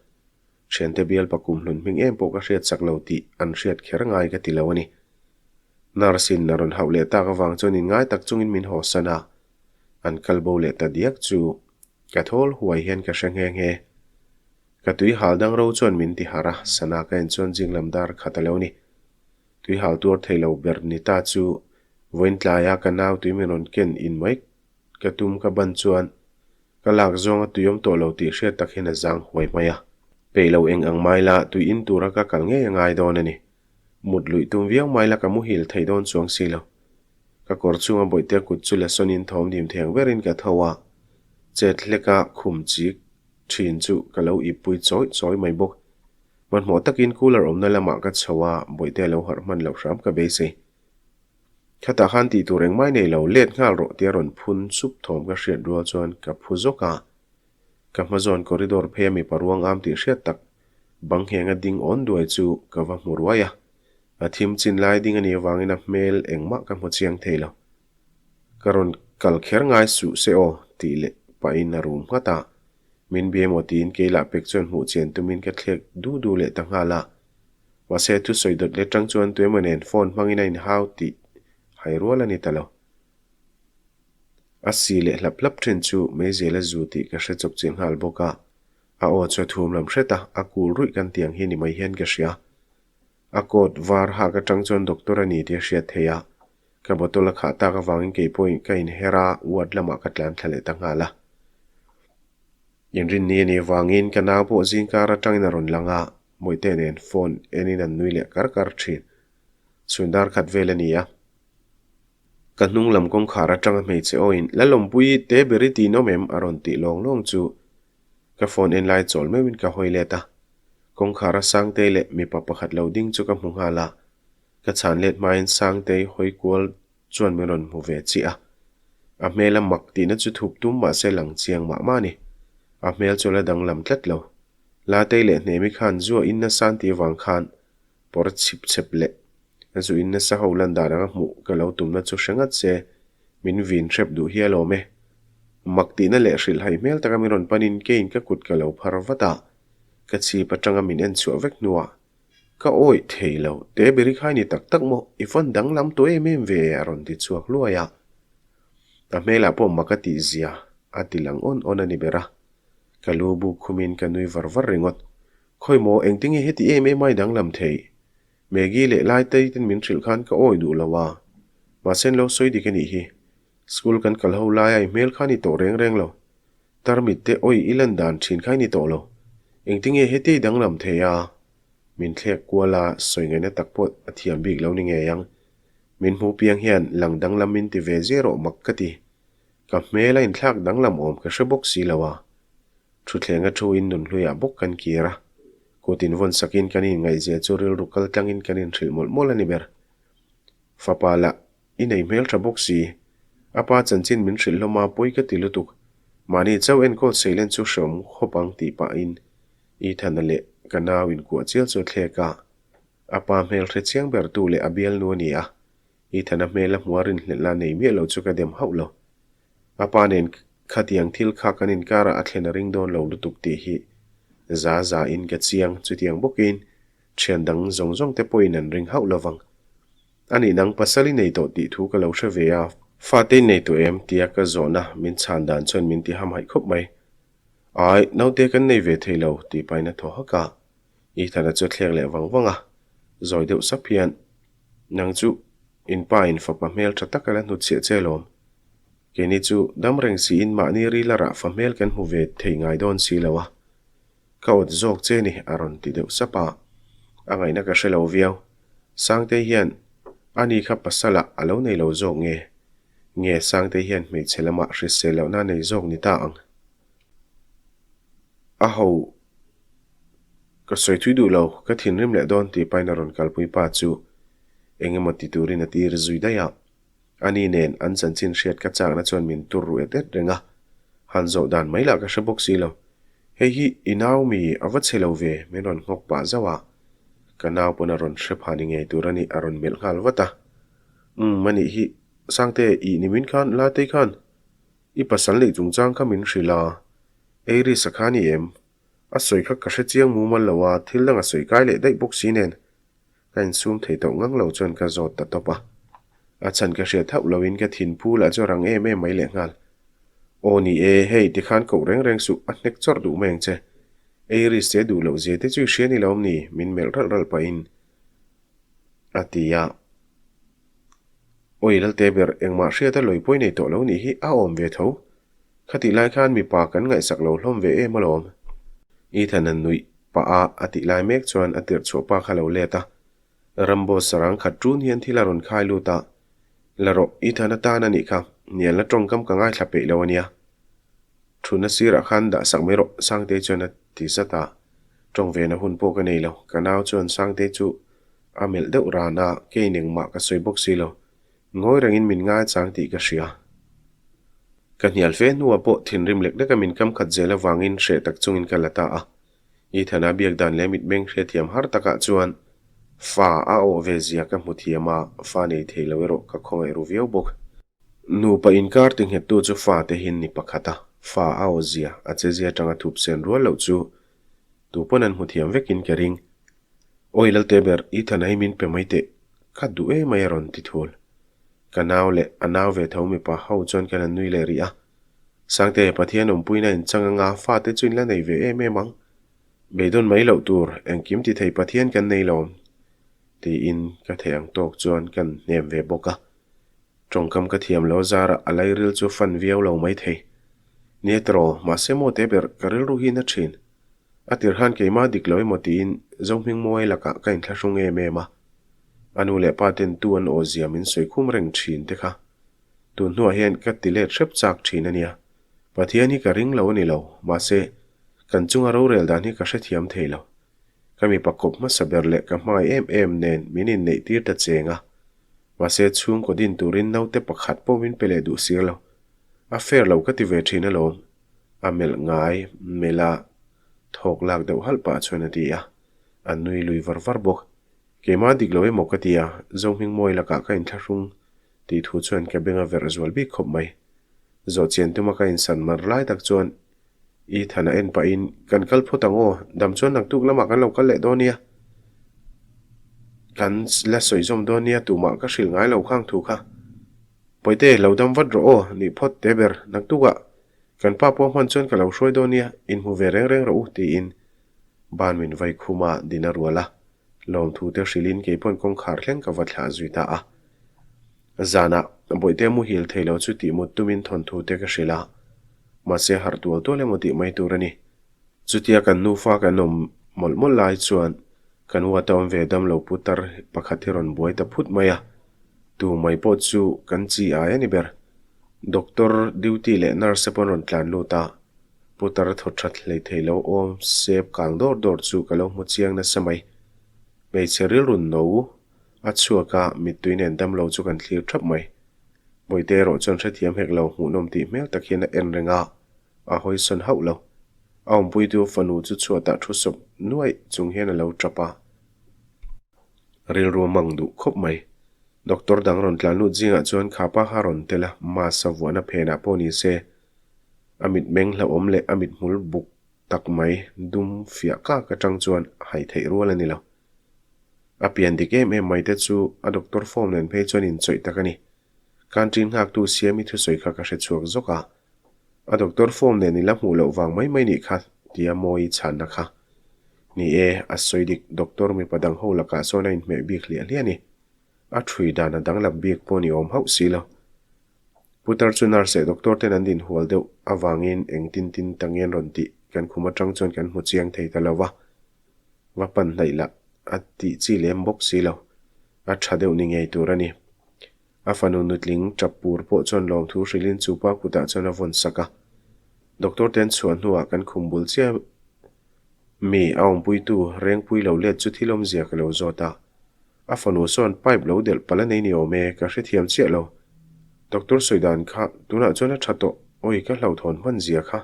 Thiante bialpa kum hlun hming em pawh ka hriat chak lo tih an hriat kher ngai ka ti lo a ni. Nurse in a rawn hauh leh tak avang chuan inngai tak chungin min haw san a, an kal bo leh ta diak chu ka thawl huai hian ka hre nghe nghe. Ka tui hal dang ro chuan min ti harh a, sana ka en chuan zing lam dar khat a lo ni. Tui hal tuar thei lo ber ni ta chu vawiin tlaia ka nau tui min rawn ken in mai ka tum ka ban chuan ka lak zawnga tui awm tawh lo tih hriat tak hian a zang huai mai a. Peih lo eng ang mai la tui in tura ka kal ngei a ngai dawn a ni. Mut luih tum viau mai la ka muhil thei dawn chuang si lo. Ka kawr chunga bawihte kut chu la sawnin thawm dim theng berin ka tho a, chet hleka khum chik thin chu ka lo ip pui chawi chawi mai bawk. Hmanhmawh takin cooler awmna lamah ka chho a, bawihte a lo harh hman loh hram ka beisei. Khatah khan tih tur engmai nei lo, let nghal rawh tia rawn phun sup thawm ka hriat rual chuan ka phu zawk a. Ka hma zawn corridor phei a mipa ruang am tih hriat tak bang nghenga ding awn duai chu ka va hmu ruai a. A thim chin lai ding a nih avangin a hmel engmah ka hmu chiang thei lo. Ka rawn kal kher ngai suh se aw tih leh pahin a rum nghat a. Min bia emaw tiin kei lah pek chuan hmuh chian tumin ka thlek du du leh ta nghal a. Mahse thusawi dawt leh tang chuan tuemaw nen phone hmangin a inhau tih hai rual a ni ta lo. A si leh hlap hlap thin chu meizial a zu tih ka hre chawp chilh nghal bawk a. A aw chu a thum lam hret a, a kul ruih kan tiang hi ni mai hian ka hria. A coat var hak atang chuan doctor a ni tih a hriat theih a, ka bottle a khah tak avangin kei pawhin ka inher a, ward lamah ka tlan thla leh ta nghal a. Inrinni a nih avangin ka nau pawh zingkar atangin a rawn lang a, Mawite nen phone enin an nui leh kar kar thin. Chhun dar khat vel a ni a. Ka hnung lam kawngkhar atanga hmeichhe awin, Lalawmpui, te ber i tin awm em? a rawn tih lawng lawng chu ka phone en lai chawl meuhin ka hawi let a. Kawngkhar a Sangtei leh mipa pakhat lo ding chu ka hmu nghal a. Ka chhan let hmain Sangtei hawi kual chuan min rawn hmu ve chiah a. A hmel a mak tihna chu thup tum mahse lang chiang mah mah a ni. A hmel chu la danglam tlat lo. Latei leh Hnemi khan zua in nasa an tih avang khan pawr chhip chhep leh zu in nasa ho lan dan anga hmuh ka lo tumna chu hre ngat se min vin hrep duh hi alawm e. Mak tihna leh hrilhhai hmel taka min rawn panin keiin ka kut ka lo phar vat a, ka chhip atanga min en chhuah vek hnuah ka awih thei lo, te beri khai ni tak tak maw, i fan danglam tawh em em ve a rawn ti chhuak hluai a. A hmelah pawh mak a tih zia a ti lang awn awn a ni ber a. Ka lu buk khumin ka nui var var ringawt. Khawi maw, engtinge heti em em ai danglam theih? Maggie leh Laitei ten min hrilh khan ka awi duh lo a. Mahse an lo sawi dik a nih hi. School kan kal ho laia i hmel kha a ni tawh reng reng lo. Tarmit te awi i lan dan thin kha i ni tawh lo. Engtinge heti i danglam thei a? Min thlek kual a, sawi ngaihna tak pawh a thiam bik lo ni ngei ang. Min hmu piang hian lang danglam min ti ve zia rawh mak ka ti. Ka hmel a inthlak danglam awm ka hre bawk si lo a. Thuthleng a thu in nunhluiah bawk kan kir a. Kut invawn sakin kan inngaihzia chu rilru kal tlangin kan inhrilh mawlh mawlh a ni ber. Fapa lah i nei hmel tha bawk si. A pa chanchin min hrilh hlawm a, pawi ka ti lutuk. Mahni chauh enkawl seilen chu hreawm khawp ang tih pahin Ethana leh ka nau inkuah chial chu a thlek a. A pa hmel hre chiang ber tu leh a bialnu a ni a. Ethana hmel a hmuh a rinhlelh la nei miah lo chu ka dem hauh lo. A pa nen khatiang thil kha kan inkarah a thlen a ring dawn lo lutuk tih hi za za in ka chiang, chutiang bawkin thian dang zawng zawng te pawhin an ring hauh lo vang. A nih nang pasal i nei tawh tih thu ka lo hre ve a, fate i nei tawh em tia ka zawhna min chhan dan chuan min ti hamhaih khawp mai. Ai, naute kan nei ve thei lo tih pahin a thaw hak a. Ethan-a chu a thlek leh vang vang a, zawi deuh sap hian, Nang chu in pa in fapa hmel tha tak a la hnutchhiah che alawm. Keini chu dam reng siin mahni ril a rah fa hmel kan hmu ve thei ngai dawn si lo a. Ka awt zawk che ni a rawn ti deuh sap a. A ngaihna ka hre lo viau. Sangtei hian ani kha pasalah a lo nei lo zawk nge? Nge Sangtei hian hmeichhe lamah hrisel lohna a nei zawk ni ta ang? A ho Ka sawi thui duh lo, ka thinrim leh dawn tih pain a rawn kalpui pa chu eng emaw ti turin a tir zui daih a. Ani nen an chanchin hriat ka chakna chuan min tur ru et et reng a, han zawh dan mai lah ka hre bawk si lo. Hei hi i nau mi a va chhe lo ve min rawn nghawk pah zauh a, ka nau pawn a rawn hre pha ni ngei tur a ni a rawn melh nghal vat a. Umm anih hi Sangte i nimin khan Latei khan i pasal neih chungchang kha min hrilh a, Eiris a kha ni em? A sawi kha ka hre chiang mumal lo a, thil dang a sawi kai leh daih bawk si nen ka insum thei tawh ngang lo chuan ka zawt ta tawp a. A chhan ka hriat hauh loin ka thinphu lah chu a rang em em mai lehnghal. Aw ni e, hei tikhan koh reng reng suh, a hnek chawrh duh mai ang che. Ei risk che duh loh zia te chu i hria ni lo awm ni? Min melh ralh ralh pahin a ti a. Awi Lalte ber, engmah hriata lawi pawi nei tawh lo nih hi a awm ve tho. Khatih lai khan mipa kan ngaihsak lo hlawm ve em alawm. Ethan-a nuih pah a a tih lai mek chuan a tirh chhuah pa kha lo let a. Rambo sarang khat ṭun hian thil a rawn khai lut a, La rawh, Ethan atan a nih kha, hnialna ṭawngkam ka ngaithla peih lo a nia. Ṭhutna sirah khan dah sak mai rawh, Sangtei chuan a ti zat a. Ṭawng vena hun pawh ka nei lo, ka nau chuan Sangtei chu a melh deuh ran a, kei nengmah ka sawi bawk si lo. Ngawi rengin min ngaichang tih ka hria. Ka hnial fe hnuah pawh thinrim lek leka min kam khat zel avangin hreh tak chungin ka la ta a. Ethana biak dan leh mitmeng hriathiam har takah chuan fa a awh ve zia ka hmu thiam a, fa nei thei lo erawh ka khawngaih ru viau bawk. Nupa inkar ti nghettu chu fa te hin ni pakhat a, fa a awh zia, a che zia atanga thup sen rual loh chu tu pawn an hmu thiam vekin ka ring. Awi Lalte ber, Ethana hi min pe mai teh, ka duh emai a rawn ti thul. Ka nau leh a nau ve tho mipa ho chuan kan han nui leh rih a. Sangte, Pathian awmpuina inchang anga fate chu in la nei ve em em ang. Beidawn mai loh tur, engkim ti thei Pathian kan nei lo, tiin ka theih ang tawk chuan kan hnem ve bawk a. Tawngkam ka thiam lo zarah a lairil chu fan viau lo mai thei. Nia tiraw, mahse maw te ber ka rilru hi na thin. A tir khan keimah dik lo emaw tiin Zohmingmuai lakah ka inthlahrung em em a. A nu leh pa ten tu an awzia min sawi khum reng thin te kha. Tun hnuah hian ka ti let hrep chak thin a nia. Pathian hi ka ring lo a ni lo, mahse, kan chunga rorel dan hi ka hrethiam thei lo. Ka mipa kawp hmasa ber leh ka hmangaih em em nen min inneih tir ta cheng a. Mahse, chhungkaw din turin naute pakhat pawh min pe leh duh sir lo. A fair lo ka ti ve thin alawm. A melh ngai melh a, thawk lak deuh halh pah chuan a ti a. A nui lui var var bawk. Keimah dik lo emaw ka ti a, Zohmingmawi lakah ka inthlahrung Tih thu chuan ka beng a verh zual bik khawp mai. Zawh chian tuma ka insan mar lai tak chuan Ethan a en pahin, Kan kal phawt ang aw, dam chuan naktuk lamah kan lo kal leh dawn nia. Kan la sawi zawm dawn nia tumah ka hrilh ngai lo khang thu kha. Pawite, lo dam vat rawh aw, nih phawt te ber, naktukah kan pa pawh hman chuan ka lo hruai dawn nia, inhmu ve reng reng rawh u, tiin ban min vai khum a, din a rual a. Lawmthu te hrilhin kei pawn kawngkhar thleng ka va thlah zui ta a. Zanah Bawihte muhil thei lo chu tih mut tumin thawnthu te ka hrilh a, mahse harh tual tual emaw tih mai tur a ni. Chutia kan nufa kan awm mawlh mawlh lai chuan kan uata awm ve dam lo putar pakhat hi rawn buai ta phut mai a, tu mai pawh chu kan chi ai a ni ber. Doctor duty leh nurse te pawn rawn tlan lut a. Putar thaw that hlei thei lo awm sep kang dawr dawr chu ka lo hmu chiang nasa mai. Hmeichhe rilru no a chhuak a, mittui nen damlo chu kan thlir thap mai. Bawihte erawh chuan hrethiam hek lo hmuhnawm tih hmel tak hian a en reng a, a hawisawn hauh lo. A awmpuitu fanu chu chhuatah thu sawp nuaih chung hian a lo tap a. Rilru a mang duh khawp mai. Doctor dang rawn tlan lut zingah chuan khapa kha rawn tel a, mask a vuahna phenah pawh ni se A mitmeng hlauhawm leh a mithmul buk tak mai dum fiah kak atang chuan hai theih rual a ni lo. A pian dik em em mai te chu a doctor form nen phei chuan inchawih tak a ni. Canteen nghaktu Siami thusawi kha ka hre chhuak zawk a. A doctor form nen i la hmuh loh vang mai mai nih kha tia Mawi chhanna kha. Ni e, a sawi dik doctor mipa dang ho lakah sawn a inhmeh bik hliah hliah a ni. A thui dan a danglam bik pawh ni awm hauh si lo. Putar chu nurse leh doctor ten an dinhual deuh avangin eng tin tin ta ngen rawn tih kan khum atang chuan kan hmu chiang thei ta lo va, va pan hnaih lah a tih chi lem bawk si lo, a tha deuh ni ngei tur a ni. A fanu nutling tap pur pawh chuan lawmthu hrilhin chu pa kutah chuan a vawn sak a. Doctor ten chhuah hnuah kan khum bul chiah mi a awmpuitu rengpui lo let chu thil awmzia ka lo zawt a. A fanu sawn pipe lo delh palh a nei ni awm e, ka hrethiam chiah lo. Doctor sawi dan kha tunah chuan a tha tawh, awi ka hlauhthawn hman zia kha.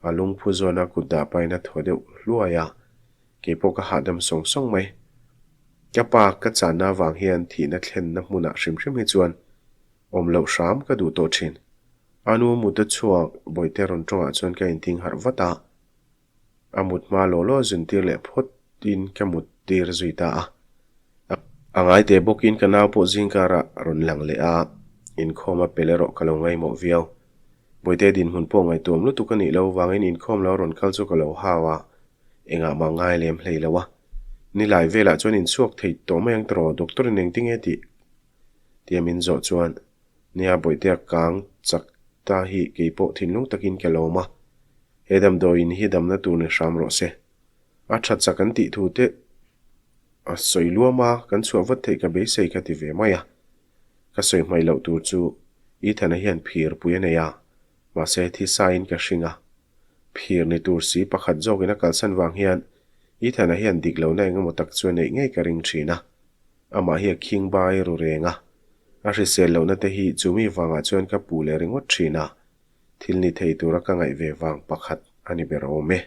A lungphu zawn a kut dah pain a thaw deuh hluai a, keipawh ka hahdam sawng sawng mai. Ka pa ka channa avang hian thihna thlenna hmunah hrim hrim hi chuan awm loh hram ka duh tawh thin. A nu mut a chhuak bawihte rawn tawngah chuan ka inting harh vat a. A mut hma law law zun tir leh phawt in ka mut tir zui ta a. A ngai teh bawkin ka nau pawh zingkarah a rawn lang leh a, inkhawm a pel erawh ka lo ngaimawh viau. Bawihte dinhmun pawh ngaihtuam lutuk a nih loh vangin inkhawm lo rawn kal chu ka lo hau a, engah mah ngai lem hlei lo a. Nilai velah chuan inchhuak thei tawh mai ang tawh doctor in engtin nge tih? Tia min zawh chuan nia Bawihtea kang chak ta hi keipawh thinlung takin ka lawm a, he damdawiin hi damna tur ni hram rawh se. A tha chak an tih thu te a sawi luam a, kan chhuah vat theih ka beisei ka ti ve mai a. Ka sawi hmaih loh tur chu Ethan-a hian phir pui a nei a, mahse thisain ka hring a. Phir ni tur si pakhat zawkin a kalsan vang hian Ethan-a hian dik lohna eng emaw tak chu a neih ngei ka ring thin a. Amah hi a khing bai ru reng a, a hrisel lohna te hi chumi vangah chuan ka puh leh ringawt thin a, thil ni thei tura ka ngaih ve vang pakhat a ni ber awm e.